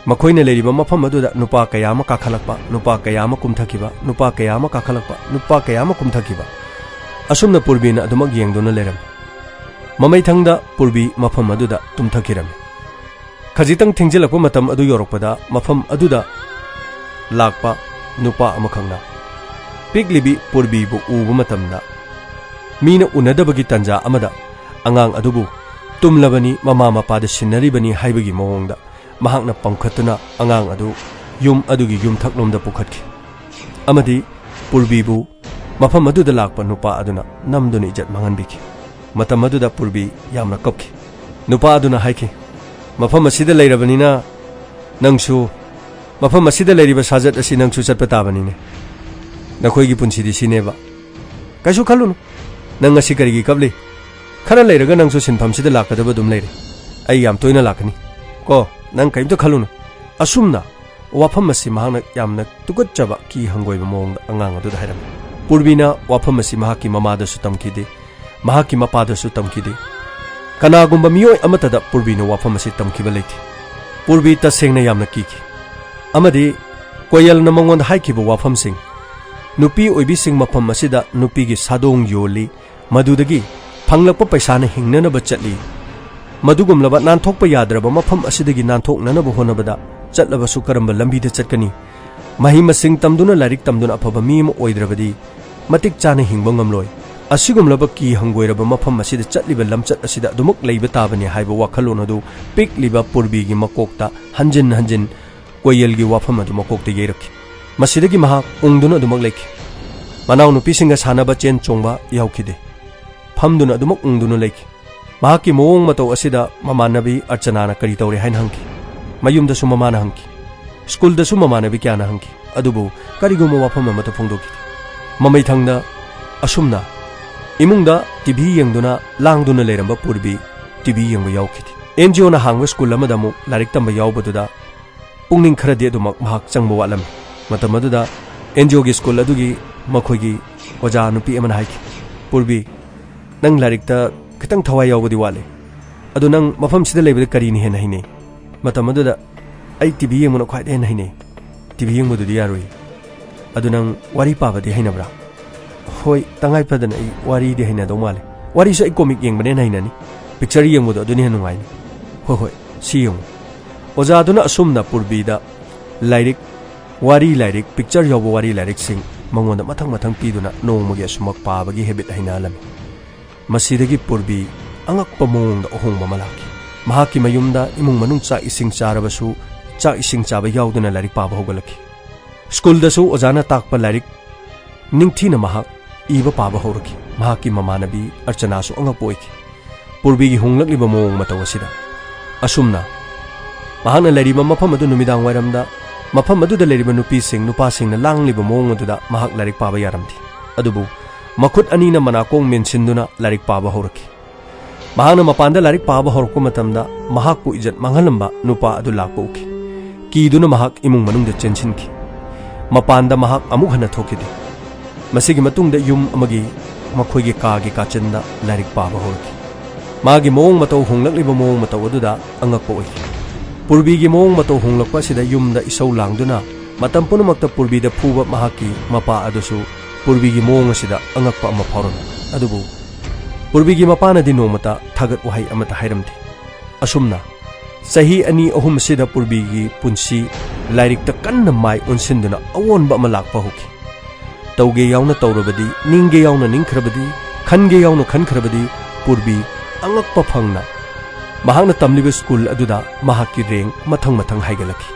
ꯃꯈꯣꯏꯅ ꯂꯩꯔꯤꯕ ꯃꯐꯝ ꯑꯗꯨꯗ ꯅꯨꯄꯥ ꯀꯌꯥ ꯑꯃ ꯀꯥꯈꯠꯂꯛꯄ, ꯅꯨꯄꯥ ꯀꯌꯥ ꯑꯃ ꯀꯨꯝꯊꯈꯤꯕ, ꯅꯨꯄꯥ ꯀꯌꯥ ꯑꯃ ꯀꯥꯈꯠꯂꯛꯄ, ꯅꯨꯄꯥ ꯀꯌꯥ ꯑꯃ ꯀꯨꯝꯊꯈꯤꯕ꯫ ꯑꯁꯨꯝꯅ ꯄꯨꯔꯕꯤꯅ ꯑꯗꯨꯃꯛ ꯌꯦꯡꯗꯨꯅ ꯂꯩꯔꯝꯃꯤ꯫ ꯃꯃꯩꯊꯪꯗ ꯄꯨꯔꯕꯤ ꯃꯐꯝ ꯑꯗꯨꯗ ꯇꯨꯝꯊꯈꯤꯔꯝꯃꯤ꯫ ꯈꯖꯤꯛꯇꯪ ꯊꯦꯡꯖꯤꯜꯂꯛꯄ ꯃꯇꯝ ꯑꯗꯨ ꯌꯧꯔꯛꯄꯗ ꯃꯐꯝ ꯑꯗꯨꯗ ꯂꯥꯛꯄ ꯅꯨꯄꯥ ꯑꯃꯈꯛꯅ ꯄꯤꯛꯂꯤꯕꯤ ꯄꯨꯔꯕꯤꯕꯨ ꯎꯕ ꯃꯇꯝꯗ ꯃꯤꯅ ꯎꯅꯗꯕꯒꯤ ꯇꯟꯖꯥ ꯑꯃꯗ ꯑꯉꯥꯡ ꯑꯗꯨꯕꯨ ꯇꯨꯝꯂꯕꯅꯤ, ꯃꯃꯥ ꯃꯄꯥꯗ ꯁꯤꯟꯅꯔꯤꯕꯅꯤ ꯍꯥꯏꯕꯒꯤ ꯃꯑꯣꯡꯗ ꯃꯍꯥꯛꯅ ꯄꯝꯈꯠꯇꯨꯅ ꯑꯉꯥꯡ ꯑꯗꯨ ꯌꯨꯝ ꯑꯗꯨꯒꯤ ꯌꯨꯝꯊꯛꯂꯣꯝꯗ ꯄꯨꯈꯠꯈꯤ ꯑꯃꯗꯤ ꯄꯨꯔꯕꯤꯕꯨ ꯃꯐꯝ ꯑꯗꯨꯗ ꯂꯥꯛꯄ ꯅꯨꯄꯥ ꯑꯗꯨꯅ ꯅꯝꯗꯨꯅ ꯏꯖꯠ ꯃꯥꯡꯍꯟꯕꯤꯈꯤ꯫ ꯃꯇꯝ ꯑꯗꯨꯗ ꯄꯨꯔꯕꯤ ꯌꯥꯝꯅ ꯀꯞꯈꯤ꯫ ꯅꯨꯄꯥ ꯑꯗꯨꯅ ꯍꯥꯏꯈꯤ, "ꯃꯐꯝ ꯑꯁꯤꯗ ꯂꯩꯔꯕꯅꯤꯅ ꯅꯪꯁꯨ, ꯃꯐꯝ ꯑꯁꯤꯗ ꯂꯩꯔꯤꯕ ꯁꯥꯖꯠ ꯑꯁꯤ ꯅꯪꯁꯨ ꯆꯠꯄ ꯇꯥꯕꯅꯤꯅꯦ꯫ ꯅꯈꯣꯏꯒꯤ ꯄꯨꯟꯁꯤꯗꯤ ꯁꯤꯅꯦꯕ꯫ ꯀꯩꯁꯨ ꯈꯜꯂꯨꯅꯨ꯫ ꯅꯪ ꯉꯁꯤ ꯀꯔꯤꯒꯤ ꯀꯞꯂꯤ? ꯈꯔ ꯂꯩꯔꯒ ꯅꯪꯁꯨ ꯁꯤꯟꯐꯝꯁꯤꯗ ꯂꯥꯛꯀꯗꯕ ꯑꯗꯨꯝ ꯂꯩꯔꯦ꯫ ꯑꯩ ꯌꯥꯝ ꯇꯣꯏꯅ ꯂꯥꯛꯀꯅꯤ꯫ ꯀꯣ, ꯅꯪ ꯀꯔꯤꯝꯇ ꯈꯜꯂꯨꯅꯨ"꯫ ꯑꯁꯨꯝꯅ ꯋꯥꯐꯝ ꯑꯁꯤ ꯃꯍꯥꯛꯅ ꯌꯥꯝꯅ ꯇꯨꯀꯠꯆꯕ ꯀꯤ ꯍꯪꯒꯣꯏꯕ ꯃꯑꯣꯡꯗ ꯑꯉꯥꯡ ꯑꯗꯨꯗ ꯍꯥꯏꯔꯝꯃꯤ꯫ ꯄꯨꯔꯕꯤꯅ ꯋꯥꯐꯝ ꯑꯁꯤ ꯃꯍꯥꯛꯀꯤ ꯃꯃꯥꯗꯁꯨ ꯇꯝꯈꯤꯗꯦ, ꯃꯍꯥꯛꯀꯤ ꯃꯄꯥꯗꯁꯨ ꯇꯝꯈꯤꯗꯦ꯫ ꯀꯅꯥꯒꯨꯝꯕ ꯃꯤꯑꯣꯏ ꯑꯃꯠꯇꯗ ꯄꯨꯔꯕꯤꯅ ꯋꯥꯐꯝ ꯑꯁꯤ ꯇꯝꯈꯤꯕ ꯂꯩꯇꯦ꯫ ꯄꯨꯔꯕꯤ ꯇꯁꯦꯡꯅ ꯌꯥꯝꯅ ꯀꯤꯈꯤ꯫ ꯑꯃꯗꯤ ꯀꯣꯌꯜꯅ ꯃꯉꯣꯟꯗ ꯍꯥꯏꯈꯤꯕ ꯋꯥꯐꯝꯁꯤꯡ ꯅꯨꯄꯤ ꯑꯣꯏꯕꯤꯁꯤꯡ ꯃꯐꯝ ꯑꯁꯤꯗ ꯅꯨꯄꯤꯒꯤ ꯁꯥꯗꯣꯡ ꯌꯣꯜꯂꯤ, ꯃꯗꯨꯗꯒꯤ ꯐꯪꯂꯛꯄ ꯄꯩꯁꯥꯅ ꯍꯤꯡꯅꯅꯕ ꯆꯠꯂꯤ꯫ ꯃꯗꯨꯒꯨꯝꯂꯕ ꯅꯥꯟꯊꯣꯛꯄ ꯌꯥꯗ꯭ꯔꯕ ꯃꯐꯝ ꯑꯁꯤꯗꯒꯤ ꯅꯥꯟꯊꯣꯛꯅꯅꯕ ꯍꯣꯠꯅꯕꯗ ꯆꯠꯂꯕꯁꯨ ꯀꯔꯝꯕ ꯂꯝꯕꯤꯗ ꯆꯠꯀꯅꯤ? ꯃꯍꯩ ꯃꯁꯤꯡ ꯇꯝꯗꯨꯅ, ꯂꯥꯏꯔꯤꯛ ꯇꯝꯗꯨꯅ ꯑꯐꯕ ꯃꯤ ꯑꯃ ꯑꯣꯏꯗ꯭ꯔꯕꯗꯤ ꯃꯇꯤꯛ ꯆꯥꯅ ꯍꯤꯡꯕ ꯉꯝꯂꯣꯏ꯫ ꯑꯁꯤꯒꯨꯝꯂꯕ ꯀꯤ ꯍꯪꯒꯣꯏꯔꯕ ꯃꯐꯝ ꯑꯁꯤꯗ ꯆꯠꯂꯤꯕ ꯂꯝꯆꯠ ꯑꯁꯤꯗ ꯑꯗꯨꯃꯛ ꯂꯩꯕ ꯇꯥꯕꯅꯤ ꯍꯥꯏꯕ ꯋꯥꯈꯜꯂꯣꯟ ꯑꯗꯨ ꯄꯤꯛꯂꯤꯕ ꯄꯨꯔꯕꯤꯒꯤ ꯃꯀꯣꯛꯇ ꯍꯟꯖꯤꯟ ꯍꯟꯖꯤꯟ ꯀꯣꯌꯦꯜꯒꯤ ꯋꯥꯐꯝ ꯑꯗꯨ ꯃꯀꯣꯛꯇ ꯌꯩꯔꯛꯈꯤ꯫ ꯃꯁꯤꯗꯒꯤ ꯃꯍꯥꯛ ꯎꯪꯗꯨꯅ ꯑꯗꯨꯃꯛ ꯂꯩꯈꯤ꯫ ꯃꯅꯥꯎꯅꯨꯄꯤꯁꯤꯡꯒ ꯁꯥꯟꯅꯕ, ꯆꯦꯟ ꯆꯣꯡꯕ ꯌꯥꯎꯈꯤꯗꯦ꯫ ꯐꯝꯗꯨꯅ ꯑꯗꯨꯃꯛ ꯎꯪꯗꯨꯅ ꯂꯩꯈꯤ꯫ ꯃꯍꯥꯛꯀꯤ ꯃꯑꯣꯡ ꯃꯇꯧ ꯑꯁꯤꯗ ꯃꯃꯥꯟꯅꯕꯤ ꯑꯔꯆꯅꯥꯅ ꯀꯔꯤ ꯇꯧꯔꯦ ꯍꯥꯏꯅ ꯍꯪꯈꯤ꯫ ꯃꯌꯨꯝꯗꯁꯨ ꯃꯃꯥꯅ ꯍꯪꯈꯤ꯫ ꯁ꯭ꯀꯨꯜꯗꯁꯨ ꯃꯃꯥꯟꯅꯕꯤ ꯀꯌꯥꯅ ꯍꯪꯈꯤ꯫ ꯑꯗꯨꯕꯨ ꯀꯔꯤꯒꯨꯝꯕ ꯋꯥꯐꯝ ꯑꯃꯠꯇ ꯐꯣꯡꯗꯣꯛꯈꯤꯗꯦ꯫ ꯃꯃꯩꯊꯪꯗ ꯑꯁꯨꯝꯅ ꯏꯃꯨꯡꯗ ꯇꯤ ꯚꯤ ꯌꯦꯡꯗꯨꯅ ꯂꯥꯡꯗꯨꯅ ꯂꯩꯔꯝꯕ ꯄꯨꯔꯕꯤ ꯇꯤ ꯚꯤ ꯌꯦꯡꯕ ꯌꯥꯎꯈꯤꯗꯦ꯫ ꯑꯦꯟ ꯖꯤ ꯑꯣꯅ ꯍꯥꯡꯕ ꯁ꯭ꯀꯨꯜ ꯑꯃꯗ ꯑꯃꯨꯛ ꯂꯥꯏꯔꯤꯛ ꯇꯝꯕ ꯌꯥꯎꯕꯗꯨꯗ ꯄꯨꯛꯅꯤꯡ ꯈꯔꯗꯤ ꯑꯗꯨꯃꯛ ꯃꯍꯥꯛ ꯆꯪꯕ ꯋꯥꯠꯂꯝꯃꯤ꯫ ꯃꯇꯝ ꯑꯗꯨꯗ ꯑꯦꯟ ꯖꯤ ꯑꯣꯒꯤ ꯁ꯭ꯀꯨꯜ ꯑꯗꯨꯒꯤ ꯃꯈꯣꯏꯒꯤ ꯑꯣꯖꯥ ꯅꯨꯄꯤ ꯑꯃꯅ ꯍꯥꯏꯈꯤ, "ꯄꯨꯔꯕꯤ, ꯅꯪ ꯂꯥꯏꯔꯤꯛꯇ ꯈꯤꯇꯪ ꯊꯋꯥꯏ ꯌꯥꯎꯕꯗꯤ ꯋꯥꯠꯂꯤ꯫ ꯑꯗꯨ ꯅꯪ ꯃꯐꯝꯁꯤꯗ ꯂꯩꯕꯗ ꯀꯔꯤꯅ ꯍꯦꯟꯅ ꯍꯩꯅꯩ?" ꯃꯇꯝ ꯑꯗꯨꯗ ꯑꯩ ꯇꯤ ꯚꯤ ꯌꯦꯡꯕꯅ ꯈ꯭ꯋꯥꯏꯗꯒꯤ ꯍꯦꯟꯅ ꯍꯩꯅꯩ꯫ ꯇꯤ ꯚꯤ ꯌꯦꯡꯕꯗꯨꯗꯤ ꯌꯥꯔꯣꯏ꯫ ꯑꯗꯨ ꯅꯪ ꯋꯥꯔꯤ ꯄꯥꯕꯗꯤ ꯍꯩꯅꯕ꯭ꯔꯥ? ꯍꯣꯏ, ꯇꯉꯥꯏ ꯐꯗꯅ ꯑꯩ ꯋꯥꯔꯤꯗꯤ ꯍꯩꯅꯗꯧ ꯃꯥꯜꯂꯦ꯫ ꯋꯥꯔꯤꯁꯨ ꯑꯩ ꯀꯣꯃꯤꯛ ꯌꯦꯡꯕꯅ ꯍꯦꯟꯅ ꯍꯩꯅꯅꯤ꯫ ꯄꯤꯛꯆꯔ ꯌꯦꯡꯕꯗꯣ ꯑꯗꯨꯅ ꯍꯦꯟꯅ ꯅꯨꯡꯉꯥꯏꯅꯤ꯫ ꯍꯣꯏ, ꯍꯣꯏ, ꯁꯤ ꯌꯦꯡꯉꯨ꯫ ꯑꯣꯖꯥꯗꯨꯅ ꯑꯁꯨꯝꯅ ꯄꯨꯔꯕꯤꯗ ꯂꯥꯏꯔꯤꯛ, ꯋꯥꯔꯤ ꯂꯥꯏꯔꯤꯛ, ꯄꯤꯛꯆꯔ ꯌꯥꯎꯕ ꯋꯥꯔꯤ ꯂꯥꯏꯔꯤꯛꯁꯤꯡ ꯃꯉꯣꯟꯗ ꯃꯊꯪ ꯃꯊꯪ ꯄꯤꯗꯨꯅ ꯅꯣꯡꯃꯒꯤ ꯑꯁꯨꯃꯛ ꯄꯥꯕꯒꯤ ꯍꯦꯕꯤꯠ ꯍꯩꯅꯍꯜꯂꯝꯃꯤ꯫ ꯃꯁꯤꯗꯒꯤ ꯄꯨꯔꯕꯤ ꯑꯉꯛꯄ ꯃꯑꯣꯡꯗ ꯑꯍꯣꯡꯕ ꯑꯃ ꯂꯥꯛꯈꯤ꯫ ꯃꯍꯥꯛꯀꯤ ꯃꯌꯨꯝꯗ ꯏꯃꯨꯡ ꯃꯅꯨꯡ ꯆꯥꯛ ꯏꯁꯤꯡ ꯆꯥꯔꯕꯁꯨ ꯆꯥꯛ ꯏꯁꯤꯡ ꯆꯥꯕ ꯌꯥꯎꯗꯅ ꯂꯥꯏꯔꯤꯛ ꯄꯥꯕ ꯍꯧꯒꯠꯂꯛꯈꯤ꯫ ꯁ꯭ꯀꯨꯜꯗꯁꯨ ꯑꯣꯖꯥꯅ ꯇꯥꯛꯄ ꯂꯥꯏꯔꯤꯛ ꯅꯤꯡꯊꯤꯅ ꯃꯍꯥꯛ ꯏꯕ ꯄꯥꯕ ꯍꯧꯔꯛꯈꯤ꯫ ꯃꯍꯥꯛꯀꯤ ꯃꯃꯥꯟꯅꯕꯤ ꯑꯔꯆꯅꯥꯁꯨ ꯑꯉꯛꯄ ꯑꯣꯏꯈꯤ꯫ ꯄꯨꯔꯕꯤꯒꯤ ꯍꯣꯡꯂꯛꯂꯤꯕ ꯃꯑꯣꯡ ꯃꯇꯧ ꯑꯁꯤꯗ꯫ ꯑꯁꯨꯝꯅ ꯃꯍꯥꯛꯅ ꯂꯩꯔꯤꯕ ꯃꯐꯝ ꯑꯗꯨ ꯅꯨꯃꯤꯗꯥꯡ ꯋꯥꯏꯔꯝꯗ ꯃꯐꯝ ꯑꯗꯨꯗ ꯂꯩꯔꯤꯕ ꯅꯨꯄꯤꯁꯤꯡ, ꯅꯨꯄꯥꯁꯤꯡꯅ ꯂꯥꯡꯂꯤꯕ ꯃꯑꯣꯡ ꯑꯗꯨꯗ ꯃꯍꯥꯛ ꯂꯥꯏꯔꯤꯛ ꯄꯥꯕ ꯌꯥꯔꯝꯗꯦ꯫ ꯑꯗꯨꯕꯨ ꯃꯈꯨꯠ ꯑꯅꯤꯅ ꯃꯅꯥꯀꯣꯡ ꯃꯦꯟꯁꯤꯟꯗꯨꯅ ꯂꯥꯏꯔꯤꯛ ꯄꯥꯕ ꯍꯧꯔꯛꯈꯤ꯫ ꯃꯍꯥꯛꯅ ꯃꯄꯥꯟꯗ ꯂꯥꯏꯔꯤꯛ ꯄꯥꯕ ꯍꯧꯔꯛꯄ ꯃꯇꯝꯗ ꯃꯍꯥꯛꯄꯨ ꯏꯖꯠ ꯃꯥꯡꯍꯜꯂꯝꯕ ꯅꯨꯄꯥ ꯑꯗꯨ ꯂꯥꯛꯄ ꯎꯈꯤ꯫ ꯀꯤꯗꯨꯅ ꯃꯍꯥꯛ ꯏꯃꯨꯡ ꯃꯅꯨꯡꯗ ꯆꯦꯟꯁꯤꯟꯈꯤ꯫ ꯃꯄꯥꯟꯗ ꯃꯍꯥꯛ ꯑꯃꯨꯛ ꯍꯟꯅ ꯊꯣꯛꯈꯤꯗꯦ꯫ ꯃꯁꯤꯒꯤ ꯃꯇꯨꯡꯗ ꯌꯨꯝ ꯑꯃꯒꯤ ꯃꯈꯣꯏꯒꯤ ꯀꯥꯒꯤ ꯀꯥꯆꯤꯟꯗ ꯂꯥꯏꯔꯤꯛ ꯄꯥꯕ ꯍꯧꯔꯛꯈꯤ꯫ ꯃꯥꯒꯤ ꯃꯑꯣꯡ ꯃꯇꯧ ꯍꯣꯡꯂꯛꯂꯤꯕ ꯃꯑꯣꯡ ꯃꯇꯧ ꯑꯗꯨꯗ ꯑꯉꯛꯄ ꯑꯣꯏꯈꯤ꯫ ꯄꯨꯔꯕꯤꯒꯤ ꯃꯑꯣꯡ ꯃꯇꯧ ꯍꯣꯡꯂꯛꯄ ꯑꯁꯤꯗ ꯌꯨꯝꯗ ꯏꯁꯧ ꯂꯥꯡꯗꯨꯅ ꯃꯇꯝ ꯄꯨꯝꯅꯃꯛꯇ ꯄꯨꯔꯕꯤꯗ ꯐꯨꯕ ꯃꯍꯥꯛꯀꯤ ꯃꯄꯥ ꯑꯗꯨꯁꯨ ꯄꯨꯔꯕꯤꯒꯤ ꯃꯑꯣꯡ ꯑꯁꯤꯗ ꯑꯉꯛꯄ ꯑꯃ ꯐꯥꯎꯔꯝꯃꯤ꯫ ꯑꯗꯨꯕꯨ ꯄꯨꯔꯕꯤꯒꯤ ꯃꯄꯥꯅꯗꯤ ꯅꯣꯡꯃꯇ ꯊꯥꯒꯠ ꯋꯥꯍꯩ ꯑꯃꯠꯇ ꯍꯥꯏꯔꯝꯗꯦ꯫ ꯑꯁꯨꯝꯅ ꯆꯍꯤ ꯑꯅꯤ ꯑꯍꯨꯝ ꯑꯁꯤꯗ ꯄꯨꯔꯕꯤꯒꯤ ꯄꯨꯟꯁꯤ ꯂꯥꯏꯔꯤꯛꯇ ꯀꯟꯅ ꯃꯥꯏ ꯑꯣꯟꯁꯤꯟꯗꯨꯅ ꯑꯑꯣꯟꯕ ꯑꯃ ꯂꯥꯛꯄ ꯍꯧꯈꯤ꯫ ꯇꯧꯒꯦ ꯌꯥꯎꯅ ꯇꯧꯔꯕꯗꯤ, ꯅꯤꯡꯒꯦ ꯌꯥꯎꯅ ꯅꯤꯡꯈ꯭ꯔꯕꯗꯤ, ꯈꯟꯒꯦ ꯌꯥꯎꯅ ꯈꯟꯈ꯭ꯔꯕꯗꯤ, ꯄꯨꯔꯕꯤ ꯑꯉꯛꯄ ꯐꯪꯅ ꯃꯍꯥꯛꯅ ꯇꯝꯂꯤꯕ ꯁ꯭ꯀꯨꯜ ꯑꯗꯨꯗ ꯃꯍꯥꯛꯀꯤ ꯔꯦꯡ ꯃꯊꯪ ꯃꯊꯪ ꯍꯥꯏꯒꯠꯂꯛꯈꯤ꯫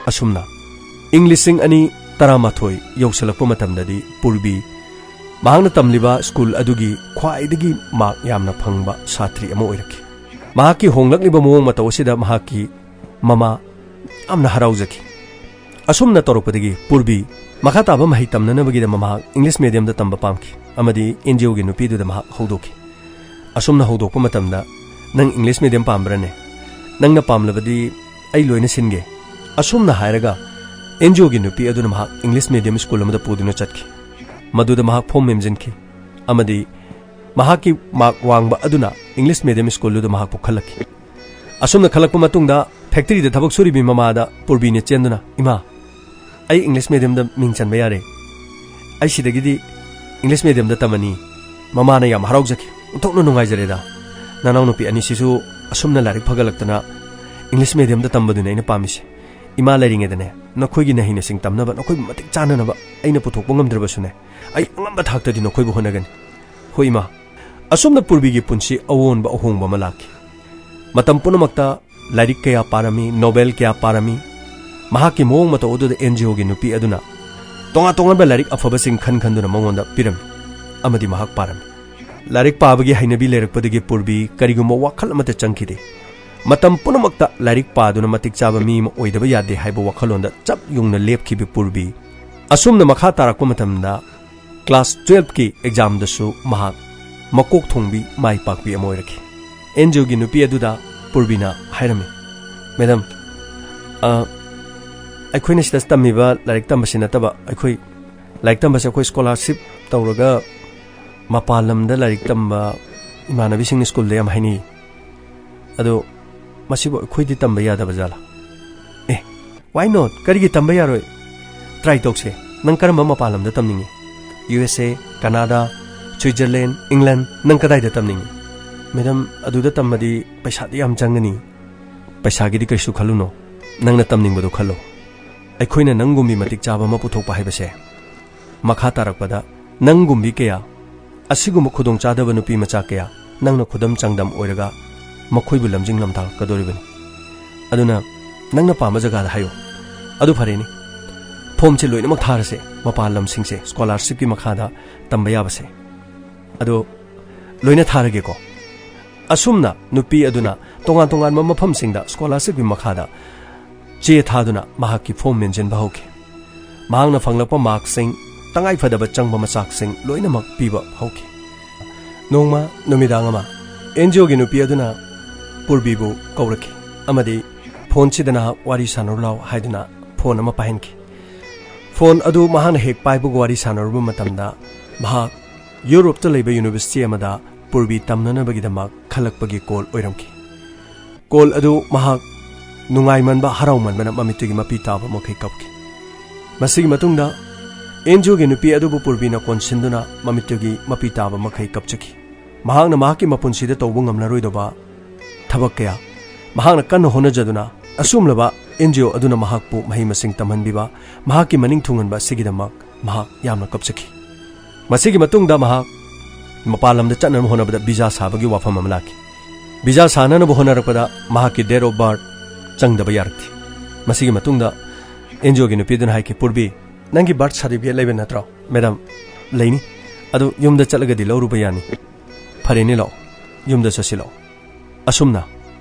ꯑꯁꯨꯝꯅ ꯏꯪ ꯂꯤꯁꯤꯡ ꯑꯅꯤ ꯇꯔꯥꯃꯥꯊꯣꯏ ꯌꯧꯁꯤꯜꯂꯛꯄ ꯃꯇꯝꯗꯗꯤ ꯄꯨꯔꯕꯤ ꯃꯍꯥꯛꯅ ꯇꯝꯂꯤꯕ ꯁ꯭ꯀꯨꯜ ꯑꯗꯨꯒꯤ ꯈ꯭ꯋꯥꯏꯗꯒꯤ ꯃꯥꯔꯛ ꯌꯥꯝꯅ ꯐꯪꯕ ꯁꯥꯇ꯭ꯔꯤ ꯑꯃ ꯑꯣꯏꯔꯛꯈꯤ꯫ ꯃꯍꯥꯛꯀꯤ ꯍꯣꯡꯂꯛꯂꯤꯕ ꯃꯑꯣꯡ ꯃꯇꯧ ꯑꯁꯤꯗ ꯃꯍꯥꯛꯀꯤ ꯃꯃꯥ ꯌꯥꯝꯅ ꯍꯔꯥꯎꯖꯈꯤ꯫ ꯑꯁꯨꯝꯅ ꯇꯧꯔꯛꯄꯗꯒꯤ ꯄꯨꯔꯕꯤ ꯃꯈꯥ ꯇꯥꯕ ꯃꯍꯩ ꯇꯝꯅꯅꯕꯒꯤꯗꯃꯛ ꯃꯍꯥꯛ ꯏꯪꯂꯤꯁ ꯃꯦꯗꯤꯌꯝꯗ ꯇꯝꯕ ꯄꯥꯝꯈꯤ ꯑꯃꯗꯤ ꯑꯦꯟ ꯖꯤ ꯑꯣꯒꯤ ꯅꯨꯄꯤꯗꯨꯗ ꯃꯍꯥꯛ ꯍꯧꯗꯣꯛꯈꯤ꯫ ꯑꯁꯨꯝꯅ ꯍꯧꯗꯣꯛꯄ ꯃꯇꯝꯗ, "ꯅꯪ ꯏꯪꯂꯤꯁ ꯃꯦꯗꯤꯌꯝ ꯄꯥꯝꯕ꯭ꯔꯅꯦ? ꯅꯪꯅ ꯄꯥꯝꯂꯕꯗꯤ ꯑꯩ ꯂꯣꯏꯅ ꯁꯤꯟꯒꯦ"꯫ ꯑꯁꯨꯝꯅ ꯍꯥꯏꯔꯒ ꯑꯦꯟ ꯖꯤ ꯑꯣꯒꯤ ꯅꯨꯄꯤ ꯑꯗꯨꯅ ꯃꯍꯥꯛ ꯏꯪꯂꯤꯁ ꯃꯦꯗꯤꯌꯝ ꯁ꯭ꯀꯨꯜ ꯑꯃꯗ ꯄꯨꯗꯨꯅ ꯆꯠꯈꯤ꯫ ꯃꯗꯨꯗ ꯃꯍꯥꯛ ꯐꯣꯝ ꯃꯦꯝꯖꯤꯟꯈꯤ ꯑꯃꯗꯤ ꯃꯍꯥꯛꯀꯤ ꯃꯥꯔꯛ ꯋꯥꯡꯕ ꯑꯗꯨꯅ ꯏꯪꯂꯤꯁ ꯃꯦꯗꯤꯌꯝ ꯁ꯭ꯀꯨꯜꯗꯨꯗ ꯃꯍꯥꯛꯄꯨ ꯈꯜꯂꯛꯈꯤ꯫ ꯑꯁꯨꯝꯅ ꯈꯜꯂꯛꯄ ꯃꯇꯨꯡꯗ ꯐꯦꯛꯇꯔꯤꯗ ꯊꯕꯛ ꯁꯨꯔꯤꯕꯤ ꯃꯃꯥꯗ ꯄꯨꯔꯕꯤꯅ ꯆꯦꯟꯗꯨꯅ, "ꯏꯃꯥ, ꯑꯩ ꯏꯪꯂꯤꯁ ꯃꯦꯗꯤꯌꯝꯗ ꯃꯤꯡ ꯆꯟꯕ ꯌꯥꯔꯦ꯫ ꯑꯩ ꯁꯤꯗꯒꯤꯗꯤ ꯏꯪꯂꯤꯁ ꯃꯦꯗꯤꯌꯝꯗ ꯇꯝꯃꯅꯤ"꯫ ꯃꯃꯥꯅ ꯌꯥꯝ ꯍꯔꯥꯎꯖꯈꯤ꯫ "ꯑꯣꯟꯊꯣꯛꯅ ꯅꯨꯡꯉꯥꯏꯖꯔꯦꯗ꯫ ꯅꯅꯥꯎꯅꯨꯄꯤ ꯑꯅꯤꯁꯤꯁꯨ ꯑꯁꯨꯝꯅ ꯂꯥꯏꯔꯤꯛ ꯐꯒꯠꯂꯛꯇꯅ ꯏꯪꯂꯤꯁ ꯃꯦꯗꯤꯌꯝꯗ ꯇꯝꯕꯗꯨꯅꯤ ꯑꯩꯅ ꯄꯥꯝꯃꯤꯁꯦ꯫ ꯏꯃꯥ ꯂꯩꯔꯤꯉꯩꯗꯅꯦ, ꯅꯈꯣꯏꯒꯤ ꯅꯍꯩ ꯅꯁꯤꯡ ꯇꯝꯅꯕ, ꯅꯈꯣꯏꯕꯨ ꯃꯇꯤꯛ ꯆꯥꯅꯅꯕ ꯑꯩꯅ ꯄꯨꯊꯣꯛꯄ ꯉꯝꯗ꯭ꯔꯕꯁꯨꯅꯦ, ꯑꯩ ꯑꯉꯝꯕ ꯊꯥꯛꯇꯗꯤ ꯅꯈꯣꯏꯕꯨ ꯍꯣꯠꯅꯒꯅꯤ꯫ ꯍꯣꯏ, ꯏꯃꯥ"꯫ ꯑꯁꯨꯝꯅ ꯄꯨꯔꯕꯤꯒꯤ ꯄꯨꯟꯁꯤ ꯑꯑꯣꯟꯕ ꯑꯍꯣꯡꯕ ꯑꯃ ꯂꯥꯛꯈꯤ꯫ ꯃꯇꯝ ꯄꯨꯝꯅꯃꯛꯇ ꯂꯥꯏꯔꯤꯛ ꯀꯌꯥ ꯄꯥꯔꯝꯃꯤ, ꯅꯣꯕꯦꯜ ꯀꯌꯥ ꯄꯥꯔꯝꯃꯤ꯫ ꯃꯍꯥꯛꯀꯤ ꯃꯑꯣꯡ ꯃꯇꯧ ꯑꯗꯨꯗ ꯑꯦꯟ ꯖꯤ ꯑꯣꯒꯤ ꯅꯨꯄꯤ ꯑꯗꯨꯅ ꯇꯣꯉꯥꯟ ꯇꯣꯉꯥꯟꯕ ꯂꯥꯏꯔꯤꯛ ꯑꯐꯕꯁꯤꯡ ꯈꯟ ꯈꯟꯗꯨꯅ ꯃꯉꯣꯟꯗ ꯄꯤꯔꯝꯃꯤ ꯑꯃꯗꯤ ꯃꯍꯥꯛ ꯄꯥꯔꯝꯃꯤ꯫ ꯂꯥꯏꯔꯤꯛ ꯄꯥꯕꯒꯤ ꯍꯩꯅꯕꯤ ꯂꯩꯔꯛꯄꯗꯒꯤ ꯄꯨꯔꯕꯤ ꯀꯔꯤꯒꯨꯝꯕ ꯋꯥꯈꯜ ꯑꯃꯠꯇ ꯆꯪꯈꯤꯗꯦ꯫ ꯃꯇꯝ ꯄꯨꯝꯅꯃꯛꯇ ꯂꯥꯏꯔꯤꯛ ꯄꯥꯗꯨꯅ ꯃꯇꯤꯛ ꯆꯥꯕ ꯃꯤ ꯑꯃ ꯑꯣꯏꯗꯕ ꯌꯥꯗꯦ ꯍꯥꯏꯕ ꯋꯥꯈꯜꯂꯣꯟꯗ ꯆꯞ ꯌꯨꯡꯅ ꯂꯦꯞꯈꯤꯕ ꯄꯨꯔꯕꯤ ꯑꯁꯨꯝꯅ ꯃꯈꯥ ꯇꯥꯔꯛꯄ ꯃꯇꯝꯗ ꯀ꯭ꯂꯥꯁ ꯇꯨꯌꯦꯜꯐꯀꯤ ꯑꯦꯛꯖꯥꯝꯗꯁꯨ ꯃꯍꯥꯛ ꯃꯀꯣꯛ ꯊꯣꯡꯕꯤ ꯃꯥꯏ ꯄꯥꯛꯄꯤ ꯑꯃ ꯑꯣꯏꯔꯛꯈꯤ꯫ ꯑꯦꯟ ꯖꯤ ꯑꯣꯒꯤ ꯅꯨꯄꯤ ꯑꯗꯨꯗ ꯄꯨꯔꯕꯤꯅ ꯍꯥꯏꯔꯝꯃꯤ, "ꯃꯦꯗꯝ, ꯑ, ꯑꯩꯈꯣꯏꯅ ꯁꯤꯗ ꯇꯝꯃꯤꯕ ꯂꯥꯏꯔꯤꯛ ꯇꯝꯕꯁꯤ ꯅꯠꯇꯕ, ꯑꯩꯈꯣꯏ ꯂꯥꯏꯔꯤꯛ ꯇꯝꯕꯁꯦ ꯑꯩꯈꯣꯏ ꯁ꯭ꯀꯣꯂꯥꯔꯁꯤꯞ ꯇꯧꯔꯒ ꯃꯄꯥꯟ ꯂꯝꯗ ꯂꯥꯏꯔꯤꯛ ꯇꯝꯕ ꯏꯃꯥꯟꯅꯕꯤꯁꯤꯡꯅ ꯁ꯭ꯀꯨꯜꯗ ꯌꯥꯝ ꯍꯥꯏꯅꯩ꯫ ꯑꯗꯣ ꯃꯁꯤꯕꯨ ꯑꯩꯈꯣꯏꯗꯤ ꯇꯝꯕ ꯌꯥꯗꯕ ꯖꯥꯠꯂꯥ?" "ꯑꯦ, "Why not? ꯀꯔꯤꯒꯤ ꯇꯝꯕ ꯌꯥꯔꯣꯏ? Try ꯇꯧꯁꯦ꯫ ꯅꯪ ꯀꯔꯝꯕ ꯃꯄꯥꯟ ꯂꯝꯗ ꯇꯝꯅꯤꯡꯉꯤ? ꯌꯨ ꯑꯦꯁ ꯑꯦ, ꯀꯅꯥꯗꯥ, ꯁ꯭ꯋꯤꯖꯔꯂꯦꯟ, ꯏꯪꯂꯦꯟ, ꯅꯪ ꯀꯗꯥꯏꯗ ꯇꯝꯅꯤꯡꯉꯤ?" "Madam, ꯑꯗꯨꯗ ꯇꯝꯃꯗꯤ ꯄꯩꯁꯥꯗꯤ ꯌꯥꯝ ꯆꯪꯒꯅꯤ꯫" "ꯄꯩꯁꯥꯒꯤꯗꯤ ꯀꯩꯁꯨ ꯈꯜꯂꯨꯅꯣ, ꯅꯪꯅ ꯇꯝꯅꯤꯡꯕꯗꯣ ꯈꯜꯂꯣ꯫ ꯑꯩꯈꯣꯏꯅ ꯅꯪꯒꯨꯝꯕꯤ ꯃꯇꯤꯛ ꯆꯥꯕ ꯑꯃ ꯄꯨꯊꯣꯛꯄ ꯍꯥꯏꯕꯁꯦ, ꯃꯈꯥ ꯇꯥꯔꯛꯄꯗ ꯅꯪꯒꯨꯝꯕꯤ ꯀꯌꯥ, ꯑꯁꯤꯒꯨꯝꯕ ꯈꯨꯗꯣꯡꯆꯥꯗꯕ ꯅꯨꯄꯤ ꯃꯆꯥ ꯀꯌꯥ ꯅꯪꯅ ꯈꯨꯗꯝ ꯆꯥꯡꯗꯝ ꯑꯣꯏꯔꯒ ꯃꯈꯣꯏꯕꯨ ꯂꯝꯖꯤꯡ ꯂꯝꯇꯥꯛꯀꯗꯧꯔꯤꯕꯅꯤ꯫ ꯑꯗꯨꯅ ꯅꯪꯅ ꯄꯥꯝꯕ ꯖꯒꯥꯗ ꯍꯥꯏꯌꯣ꯫" "ꯑꯗꯨ ꯐꯔꯦꯅꯦ, ꯐꯣꯝꯁꯦ ꯂꯣꯏꯅꯃꯛ ꯊꯥꯔꯁꯦ, ꯃꯄꯥꯟ ꯂꯝꯁꯤꯡꯁꯦ ꯁ꯭ꯀꯣꯂꯥꯔꯁꯤꯞꯀꯤ ꯃꯈꯥꯗ ꯇꯝꯕ ꯌꯥꯕꯁꯦ꯫ ꯑꯗꯣ ꯂꯣꯏꯅ ꯊꯥꯔꯒꯦꯀꯣ꯫" ꯑꯁꯨꯝꯅ ꯅꯨꯄꯤ ꯑꯗꯨꯅ ꯇꯣꯉꯥꯟ ꯇꯣꯉꯥꯟꯕ ꯃꯐꯝꯁꯤꯡꯗ ꯁ꯭ꯀꯣꯂꯥꯔꯁꯤꯞꯀꯤ ꯃꯈꯥꯗ ꯆꯦ ꯊꯥꯗꯨꯅ ꯃꯍꯥꯛꯀꯤ ꯐꯣꯝ ꯃꯦꯟꯁꯤꯟꯕ ꯍꯧꯈꯤ꯫ ꯃꯍꯥꯛꯅ ꯐꯪꯂꯛꯄ ꯃꯥꯔꯛꯁꯤꯡ, ꯇꯉꯥꯏ ꯐꯗꯕ ꯆꯪꯕ ꯃꯆꯥꯛꯁꯤꯡ ꯂꯣꯏꯅꯃꯛ ꯄꯤꯕ ꯍꯧꯈꯤ꯫ ꯅꯣꯡꯃ ꯅꯨꯃꯤꯗꯥꯡ ꯑꯃ ꯑꯦꯟ ꯖꯤ ꯑꯣꯒꯤ ꯅꯨꯄꯤ ꯑꯗꯨꯅ ꯄꯨꯔꯕꯤꯕꯨ ꯀꯧꯔꯛꯈꯤ ꯑꯃꯗꯤ "ꯐꯣꯟꯁꯤꯗ ꯅꯍꯥꯛ ꯋꯥꯔꯤ ꯁꯥꯟꯅꯔꯨ ꯂꯥꯎ" ꯍꯥꯏꯗꯨꯅ ꯐꯣꯟ ꯑꯃ ꯄꯥꯏꯍꯟꯈꯤ꯫ ꯐꯣꯟ ꯑꯗꯨ ꯃꯍꯥꯛꯅ ꯍꯦꯛ ꯄꯥꯏꯕꯒ ꯋꯥꯔꯤ ꯁꯥꯟꯅꯔꯨꯕ ꯃꯇꯝꯗ, ꯃꯍꯥꯛ ꯌꯨꯔꯣꯞꯇ ꯂꯩꯕ ꯌꯨꯅꯤꯚꯔꯁꯤꯇꯤ ꯑꯃꯗ ꯄꯨꯔꯕꯤ ꯇꯝꯅꯅꯕꯒꯤꯗꯃꯛ ꯈꯜꯂꯛꯄꯒꯤ ꯀꯣꯜ ꯑꯣꯏꯔꯝꯈꯤ꯫ ꯀꯣꯜ ꯑꯗꯨ ꯃꯍꯥꯛ ꯅꯨꯡꯉꯥꯏꯃꯟꯕ, ꯍꯔꯥꯎꯃꯟꯕꯅ ꯃꯃꯤꯠꯇꯨꯒꯤ ꯃꯄꯤ ꯇꯥꯕ ꯃꯈꯩ ꯀꯞꯈꯤ꯫ ꯃꯁꯤꯒꯤ ꯃꯇꯨꯡꯗ ꯑꯦꯟ ꯖꯤ ꯑꯣꯒꯤ ꯅꯨꯄꯤ ꯑꯗꯨꯕꯨ ꯄꯨꯔꯕꯤꯅ ꯀꯣꯟꯁꯤꯟꯗꯨꯅ ꯃꯃꯤꯠꯇꯨꯒꯤ ꯃꯄꯤ ꯇꯥꯕ ꯃꯈꯩ ꯀꯞꯆꯈꯤ꯫ ꯃꯍꯥꯛꯅ ꯃꯍꯥꯛꯀꯤ ꯃꯄꯨꯟꯁꯤꯗ ꯇꯧꯕ ꯉꯝꯂꯔꯣꯏꯗꯕ ꯊꯕꯛ ꯀꯌꯥ ꯃꯍꯥꯛꯅ ꯀꯟꯅ ꯍꯣꯠꯅꯖꯗꯨꯅ, ꯑꯆꯨꯝꯂꯕ ꯑꯦꯟ ꯖꯤ ꯑꯣ ꯑꯗꯨꯅ ꯃꯍꯥꯛꯄꯨ ꯃꯍꯩ ꯃꯁꯤꯡ ꯇꯝꯍꯟꯕꯤꯕ, ꯃꯍꯥꯛꯀꯤ ꯃꯅꯤꯡ ꯊꯨꯡꯍꯟꯕ ꯑꯁꯤꯒꯤꯗꯃꯛ ꯃꯍꯥꯛ ꯌꯥꯝꯅ ꯀꯞꯆꯈꯤ꯫ ꯃꯁꯤꯒꯤ ꯃꯇꯨꯡꯗ ꯃꯍꯥꯛ ꯃꯄꯥꯟ ꯂꯝꯗ ꯆꯠꯅꯕ ꯍꯣꯠꯅꯕꯗ ꯚꯤꯖꯥ ꯁꯥꯕꯒꯤ ꯋꯥꯐꯝ ꯑꯃ ꯂꯥꯛꯈꯤ꯫ ꯚꯤꯖꯥ ꯁꯥꯅꯅꯕ ꯍꯣꯠꯅꯔꯛꯄꯗ ꯃꯍꯥꯛꯀꯤ date of birth ꯆꯪꯗꯕ ꯌꯥꯔꯛꯇꯦ꯫ ꯃꯁꯤꯒꯤ ꯃꯇꯨꯡꯗ ꯑꯦꯟ ꯖꯤ ꯑꯣꯒꯤ ꯅꯨꯄꯤꯗꯨꯅ ꯍꯥꯏꯈꯤ, "ꯄꯨꯔꯕꯤ, ꯅꯪꯒꯤ ꯕꯥꯔꯊ ꯁꯥꯔꯇꯤꯐꯤꯀꯦꯠ ꯂꯩꯕ ꯅꯠꯇ꯭ꯔꯣ?" "ꯃꯦꯗꯥꯝ, ꯂꯩꯅꯤ꯫ ꯑꯗꯨ ꯌꯨꯝꯗ ꯆꯠꯂꯒꯗꯤ ꯂꯧꯔꯨꯕ ꯌꯥꯅꯤ꯫" "ꯐꯔꯦꯅꯦ, ꯂꯥꯛꯑꯣ, ꯌꯨꯝꯗ ꯆꯠꯁꯤ ꯂꯥꯛꯑꯣ꯫" ꯑꯁꯨꯝꯅ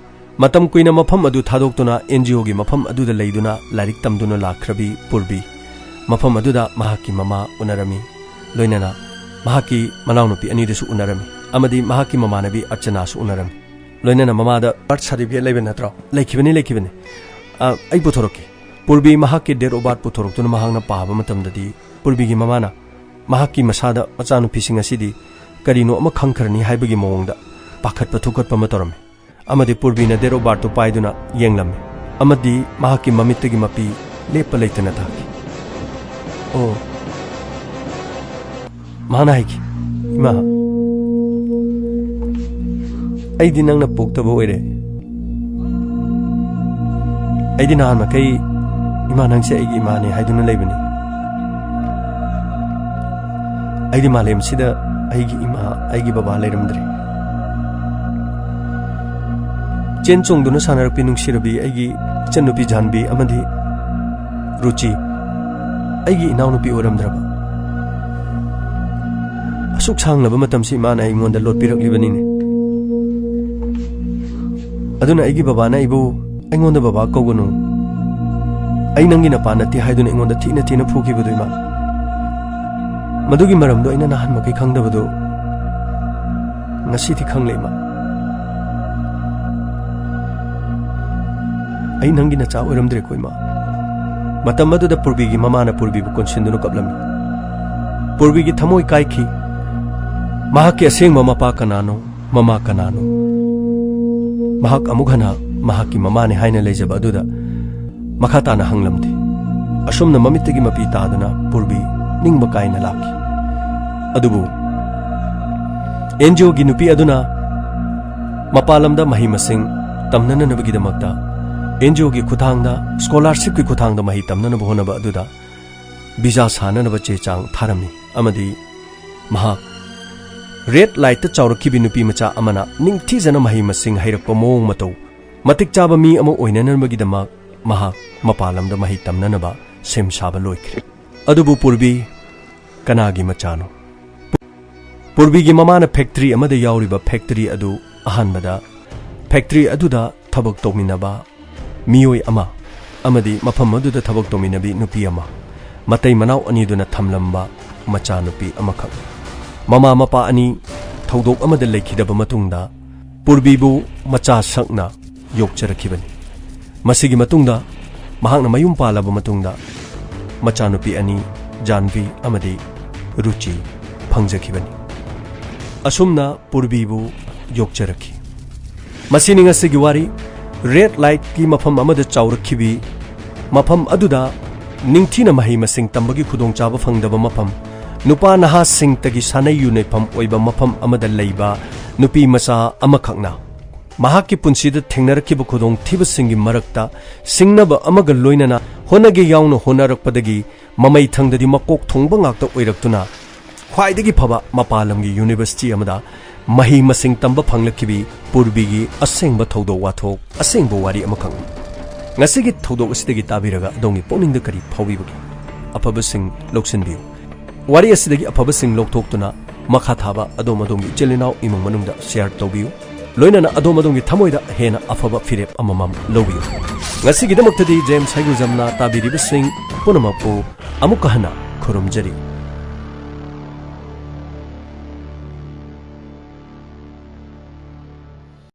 ꯃꯇꯝ ꯀꯨꯏꯅ ꯃꯐꯝ ꯑꯗꯨ ꯊꯥꯗꯣꯛꯇꯨꯅ ꯑꯦꯟ ꯖꯤ ꯑꯣꯒꯤ ꯃꯐꯝ ꯑꯗꯨꯗ ꯂꯩꯗꯨꯅ ꯂꯥꯏꯔꯤꯛ ꯇꯝꯗꯨꯅ ꯂꯥꯛꯈ꯭ꯔꯕꯤ ꯄꯨꯔꯕꯤ ꯃꯐꯝ ꯑꯗꯨꯗ ꯃꯍꯥꯛꯀꯤ ꯃꯃꯥ ꯎꯅꯔꯝꯃꯤ, ꯂꯣꯏꯅꯅ ꯃꯍꯥꯛꯀꯤ ꯃꯅꯥꯎꯅꯨꯄꯤ ꯑꯅꯤꯗꯨꯁꯨ ꯎꯅꯔꯝꯃꯤ ꯑꯃꯗꯤ ꯃꯍꯥꯛꯀꯤ ꯃꯃꯥꯟꯅꯕꯤ ꯑꯔꯆꯅꯥꯁꯨ ꯎꯅꯔꯝꯃꯤ꯫ ꯂꯣꯏꯅꯅ ꯃꯃꯥꯗ, "ꯕꯥꯔꯊ ꯁꯥꯔꯇꯤꯐꯤꯀꯦꯠ ꯂꯩꯕ ꯅꯠꯇ꯭ꯔꯣ?" "ꯂꯩꯈꯤꯕꯅꯤ, ꯂꯩꯈꯤꯕꯅꯤ꯫ ꯑ, ꯑꯩ ꯄꯨꯊꯣꯔꯛꯀꯦ꯫" ꯄꯨꯔꯕꯤ ꯃꯍꯥꯛꯀꯤ date of birth ꯄꯨꯊꯣꯔꯛꯇꯨꯅ ꯃꯍꯥꯛꯅ ꯄꯥꯕ ꯃꯇꯝꯗꯗꯤ, ꯄꯨꯔꯕꯤꯒꯤ ꯃꯃꯥꯅ ꯃꯍꯥꯛꯀꯤ ꯃꯁꯥꯗ ꯃꯆꯥꯅꯨꯄꯤꯁꯤꯡ ꯑꯁꯤꯗꯤ ꯀꯔꯤꯅꯣ ꯑꯃ ꯈꯪꯈ꯭ꯔꯅꯤ ꯍꯥꯏꯕꯒꯤ ꯃꯑꯣꯡꯗ ꯄꯥꯈꯠꯄ ꯊꯨꯀꯠꯄ ꯑꯃ ꯇꯧꯔꯝꯃꯤ꯫ ꯑꯃꯗꯤ ꯄꯨꯔꯕꯤꯅ date of birthꯇꯨ ꯄꯥꯏꯗꯨꯅ ꯌꯦꯡꯂꯝꯃꯤ꯫ ꯑꯃꯗꯤ ꯃꯍꯥꯛꯀꯤ ꯃꯃꯤꯠꯇꯒꯤ ꯃꯄꯤ ꯂꯦꯞꯄ ꯂꯩꯇꯅ ꯇꯥꯈꯤ꯫ ꯑꯣ, ꯃꯍꯥꯛꯅ ꯍꯥꯏꯈꯤ, "ꯏꯃꯥ, ꯑꯩꯗꯤ ꯅꯪꯅ ꯄꯣꯛꯇꯕ ꯑꯣꯏꯔꯦ꯫ ꯑꯩꯗꯤ ꯅꯍꯥꯟ ꯃꯈꯩ ꯏꯃꯥ ꯅꯪꯁꯦ ꯑꯩꯒꯤ ꯏꯃꯥꯅꯦ ꯍꯥꯏꯗꯨꯅ ꯂꯩꯕꯅꯤ꯫ ꯑꯩꯗꯤ ꯃꯥꯂꯦꯝꯁꯤꯗ ꯑꯩꯒꯤ ꯏꯃꯥ, ꯑꯩꯒꯤ ꯕꯕꯥ ꯂꯩꯔꯝꯗ꯭ꯔꯦ꯫ ꯆꯦꯟ ꯆꯣꯡꯗꯨꯅ ꯁꯥꯟꯅꯔꯛꯄꯤ ꯅꯨꯡꯁꯤꯔꯕꯤ ꯑꯩꯒꯤ ꯏꯆꯟꯅꯨꯄꯤ ꯖꯥꯟꯕꯤ ꯑꯃꯗꯤ ꯔꯨꯆꯤ ꯑꯩꯒꯤ ꯏꯅꯥꯎꯅꯨꯄꯤ ꯑꯣꯏꯔꯝꯗ꯭ꯔꯕ? ꯑꯁꯨꯛ ꯁꯥꯡꯂꯕ ꯃꯇꯝꯁꯤ ꯏꯃꯥꯅ ꯑꯩꯉꯣꯟꯗ ꯂꯣꯠꯄꯤꯔꯛꯂꯤꯕꯅꯤꯅꯦ꯫ ꯑꯗꯨꯅ ꯑꯩꯒꯤ ꯕꯕꯥꯅ ꯑꯩꯕꯨ ꯑꯩꯉꯣꯟꯗ ꯕꯕꯥ ꯀꯧꯒꯅꯨ, ꯑꯩ ꯅꯪꯒꯤ ꯅꯄꯥ ꯅꯠꯇꯦ ꯍꯥꯏꯗꯨꯅ ꯑꯩꯉꯣꯟꯗ ꯊꯤꯅ ꯊꯤꯅ ꯐꯨꯈꯤꯕꯗꯨ, ꯏꯃꯥ, ꯃꯗꯨꯒꯤ ꯃꯔꯝꯗꯣ ꯑꯩꯅ ꯅꯍꯥꯟ ꯃꯈꯩ ꯈꯪꯗꯕꯗꯨ ꯉꯁꯤꯗꯤ ꯈꯪꯂꯦ, ꯏꯃꯥ꯫ ꯑꯩ ꯅꯪꯒꯤ ꯅꯆꯥ ꯑꯣꯏꯔꯝꯗ꯭ꯔꯦꯀꯣ, ꯏꯃꯥ"꯫ ꯃꯇꯝ ꯑꯗꯨꯗ ꯄꯨꯔꯕꯤꯒꯤ ꯃꯃꯥꯅ ꯄꯨꯔꯕꯤꯕꯨ ꯀꯣꯟꯁꯤꯟꯗꯨꯅ ꯀꯞꯂꯝꯃꯤ꯫ ꯄꯨꯔꯕꯤꯒꯤ ꯊꯃꯣꯏ ꯀꯥꯏꯈꯤ꯫ ꯃꯍꯥꯛꯀꯤ ꯑꯁꯦꯡꯕ ꯃꯄꯥ ꯀꯅꯥꯅꯣ, ꯃꯃꯥ ꯀꯅꯥꯅꯣ? ꯃꯍꯥꯛ ꯑꯃꯨꯛ ꯍꯟꯅ ꯃꯍꯥꯛꯀꯤ ꯃꯃꯥꯅꯤ ꯍꯥꯏꯅ ꯂꯩꯖꯕ ꯑꯗꯨꯗ ꯃꯈꯥ ꯇꯥꯅ ꯍꯪꯂꯝꯗꯦ꯫ ꯑꯁꯨꯝꯅ ꯃꯃꯤꯠꯇꯒꯤ ꯃꯄꯤ ꯇꯥꯗꯨꯅ ꯄꯨꯔꯕꯤ ꯅꯤꯡꯕ ꯀꯥꯏꯅ ꯂꯥꯛꯈꯤ꯫ ꯑꯗꯨꯕꯨ ꯑꯦꯟ ꯖꯤ ꯑꯣꯒꯤ ꯅꯨꯄꯤ ꯑꯗꯨꯅ ꯃꯄꯥꯟ ꯂꯝꯗ ꯃꯍꯩ ꯃꯁꯤꯡ ꯇꯝꯅꯅꯕꯒꯤꯗꯃꯛꯇ, ꯑꯦꯟ ꯖꯤ ꯑꯣꯒꯤ ꯈꯨꯠꯊꯥꯡꯗ, ꯁ꯭ꯀꯣꯂꯥꯔꯁꯤꯞꯀꯤ ꯈꯨꯠꯊꯥꯡꯗ ꯃꯍꯩ ꯇꯝꯅꯅꯕ ꯍꯣꯠꯅꯕ ꯑꯗꯨꯗ ꯚꯤꯖꯥ ꯁꯥꯅꯅꯕ ꯆꯦ ꯆꯥꯡ ꯊꯥꯔꯝꯃꯤ, ꯑꯃꯗꯤ ꯃꯍꯥꯛ ꯔꯦꯗ ꯂꯥꯏꯠꯇ ꯆꯥꯎꯔꯛꯈꯤꯕꯤ ꯅꯨꯄꯤ ꯃꯆꯥ ꯑꯃꯅ ꯅꯤꯡꯊꯤꯖꯅ ꯃꯍꯩ ꯃꯁꯤꯡ ꯍꯩꯔꯛꯄ ꯃꯑꯣꯡ ꯃꯇꯧ, ꯃꯇꯤꯛ ꯆꯥꯕ ꯃꯤ ꯑꯃ ꯑꯣꯏꯅꯅꯕꯒꯤꯗꯃꯛ ꯃꯍꯥꯛ ꯃꯄꯥꯟ ꯂꯝꯗ ꯃꯍꯩ ꯇꯝꯅꯅꯕ ꯁꯦꯝ ꯁꯥꯕ ꯂꯣꯏꯈ꯭ꯔꯦ꯫ ꯑꯗꯨꯕꯨ ꯄꯨꯔꯕꯤ ꯀꯅꯥꯒꯤ ꯃꯆꯥꯅꯣ? ꯄꯨꯔꯕꯤꯒꯤ ꯃꯃꯥꯅ ꯐꯦꯛꯇꯔꯤ ꯑꯃꯗ ꯌꯥꯎꯔꯤꯕ ꯐꯦꯛꯇꯔꯤ ꯑꯗꯨ ꯑꯍꯥꯟꯕꯗ ꯐꯦꯛꯇꯔꯤ ꯑꯗꯨꯗ ꯊꯕꯛ ꯇꯧꯃꯤꯟꯅꯕ ꯃꯤꯑꯣꯏ ꯑꯃ ꯑꯃꯗꯤ ꯃꯐꯝ ꯑꯗꯨꯗ ꯊꯕꯛ ꯇꯧꯃꯤꯟꯅꯕꯤ ꯅꯨꯄꯤ ꯑꯃ, ꯃꯇꯩ ꯃꯅꯥꯎ ꯑꯅꯤꯗꯨꯅ ꯊꯝꯂꯝꯕ ꯃꯆꯥꯅꯨꯄꯤ ꯑꯃꯈꯛ꯫ ꯃꯃꯥ ꯃꯄꯥ ꯑꯅꯤ ꯊꯧꯗꯣꯛ ꯑꯃꯗ ꯂꯩꯈꯤꯗꯕ ꯃꯇꯨꯡꯗ ꯄꯨꯔꯕꯤꯕꯨ ꯃꯆꯥ ꯁꯛꯅ ꯌꯣꯛꯆꯔꯛꯈꯤꯕꯅꯤ꯫ ꯃꯁꯤꯒꯤ ꯃꯇꯨꯡꯗ ꯃꯍꯥꯛꯅ ꯃꯌꯨꯝ ꯄꯥꯜꯂꯕ ꯃꯇꯨꯡꯗ ꯃꯆꯥꯅꯨꯄꯤ ꯑꯅꯤ, ꯖꯥꯟꯚꯤ ꯑꯃꯗꯤ ꯔꯨꯆꯤ, ꯐꯪꯖꯈꯤꯕꯅꯤ꯫ ꯑꯁꯨꯝꯅ ꯄꯨꯔꯕꯤꯕꯨ ꯌꯣꯛꯆꯔꯛꯈꯤ꯫ ꯃꯁꯤꯅꯤ ꯉꯁꯤꯒꯤ ꯋꯥꯔꯤ꯫ ꯔꯦꯗ ꯂꯥꯏꯠꯀꯤ ꯃꯐꯝ ꯑꯃꯗ ꯆꯥꯎꯔꯛꯈꯤꯕꯤ, ꯃꯐꯝ ꯑꯗꯨꯗ ꯅꯤꯡꯊꯤꯅ ꯃꯍꯩ ꯃꯁꯤꯡ ꯇꯝꯕꯒꯤ ꯈꯨꯗꯣꯡꯆꯥꯕ ꯐꯪꯗꯕ ꯃꯐꯝ, ꯅꯨꯄꯥ ꯅꯍꯥꯁꯤꯡꯇꯒꯤ ꯁꯥꯟꯅꯩ ꯌꯨꯅꯩꯐꯝ ꯑꯣꯏꯕ ꯃꯐꯝ ꯑꯃꯗ ꯂꯩꯕ ꯅꯨꯄꯤ ꯃꯆꯥ ꯑꯃꯈꯛꯅ ꯃꯍꯥꯛꯀꯤ ꯄꯨꯟꯁꯤꯗ ꯊꯦꯡꯅꯔꯛꯈꯤꯕ ꯈꯨꯗꯣꯡꯊꯤꯕꯁꯤꯡꯒꯤ ꯃꯔꯛꯇ ꯁꯤꯡꯅꯕ ꯑꯃꯒ ꯂꯣꯏꯅꯅ ꯍꯣꯠꯅꯒꯦ ꯌꯥꯎꯅ ꯍꯣꯠꯅꯔꯛꯄꯗꯒꯤ ꯃꯃꯩ ꯊꯪꯗꯗꯤ ꯃꯀꯣꯛ ꯊꯣꯡꯕ ꯉꯥꯛꯇ ꯑꯣꯏꯔꯛꯇꯨꯅ ꯈ꯭ꯋꯥꯏꯗꯒꯤ ꯐꯕ ꯃꯄꯥꯟ ꯂꯝꯒꯤ ꯌꯨꯅꯤꯚꯔꯁꯤꯇꯤ ꯑꯃꯗ ꯃꯍꯩ ꯃꯁꯤꯡ ꯇꯝꯕ ꯐꯪꯂꯛꯈꯤꯕꯤ ꯄꯨꯔꯕꯤꯒꯤ ꯑꯁꯦꯡꯕ ꯊꯧꯗꯣꯛ ꯋꯥꯊꯣꯛ, ꯑꯁꯦꯡꯕ ꯋꯥꯔꯤ ꯑꯃꯈꯛꯅꯤ꯫ ꯉꯁꯤꯒꯤ ꯊꯧꯗꯣꯛ ꯑꯁꯤꯗꯒꯤ ꯇꯥꯕꯤꯔꯒ ꯑꯗꯣꯝꯒꯤ ꯄꯨꯛꯅꯤꯡꯗ ꯀꯔꯤ ꯐꯥꯎꯕꯤꯕꯒꯦ? ꯑꯐꯕꯁꯤꯡ ꯂꯧꯁꯤꯟꯕꯤꯌꯨ꯫ ꯋꯥꯔꯤ ꯑꯁꯤꯗꯒꯤ ꯑꯐꯕꯁꯤꯡ ꯂꯧꯊꯣꯛꯇꯨꯅ ꯃꯈꯥ ꯊꯥꯕ ꯑꯗꯣꯝ ꯑꯗꯣꯝꯒꯤ ꯏꯆꯤꯜ ꯏꯅꯥꯎ ꯏꯃꯨꯡ ꯃꯅꯨꯡꯗ ꯁꯤꯌꯔ ꯇꯧꯕꯤꯌꯨ꯫ ꯂꯣꯏꯅꯅ ꯑꯗꯣꯝ ꯑꯗꯣꯝꯒꯤ ꯊꯃꯣꯏꯗ ꯍꯦꯟꯅ ꯑꯐꯕ ꯐꯤꯔꯦꯞ ꯑꯃꯃꯝ ꯂꯧꯕꯤꯌꯨ꯫ ꯉꯁꯤꯒꯤꯗꯃꯛꯇꯗꯤ ꯖꯦꯝꯁ ꯍꯩꯒ꯭ꯔꯨꯖꯝꯅ ꯇꯥꯕꯤꯔꯤꯕꯁꯤꯡ ꯄꯨꯝꯅꯃꯛꯄꯨ ꯑꯃꯨꯛꯀ ꯍꯟꯅ ꯈꯨꯔꯨꯝꯖꯔꯤ꯫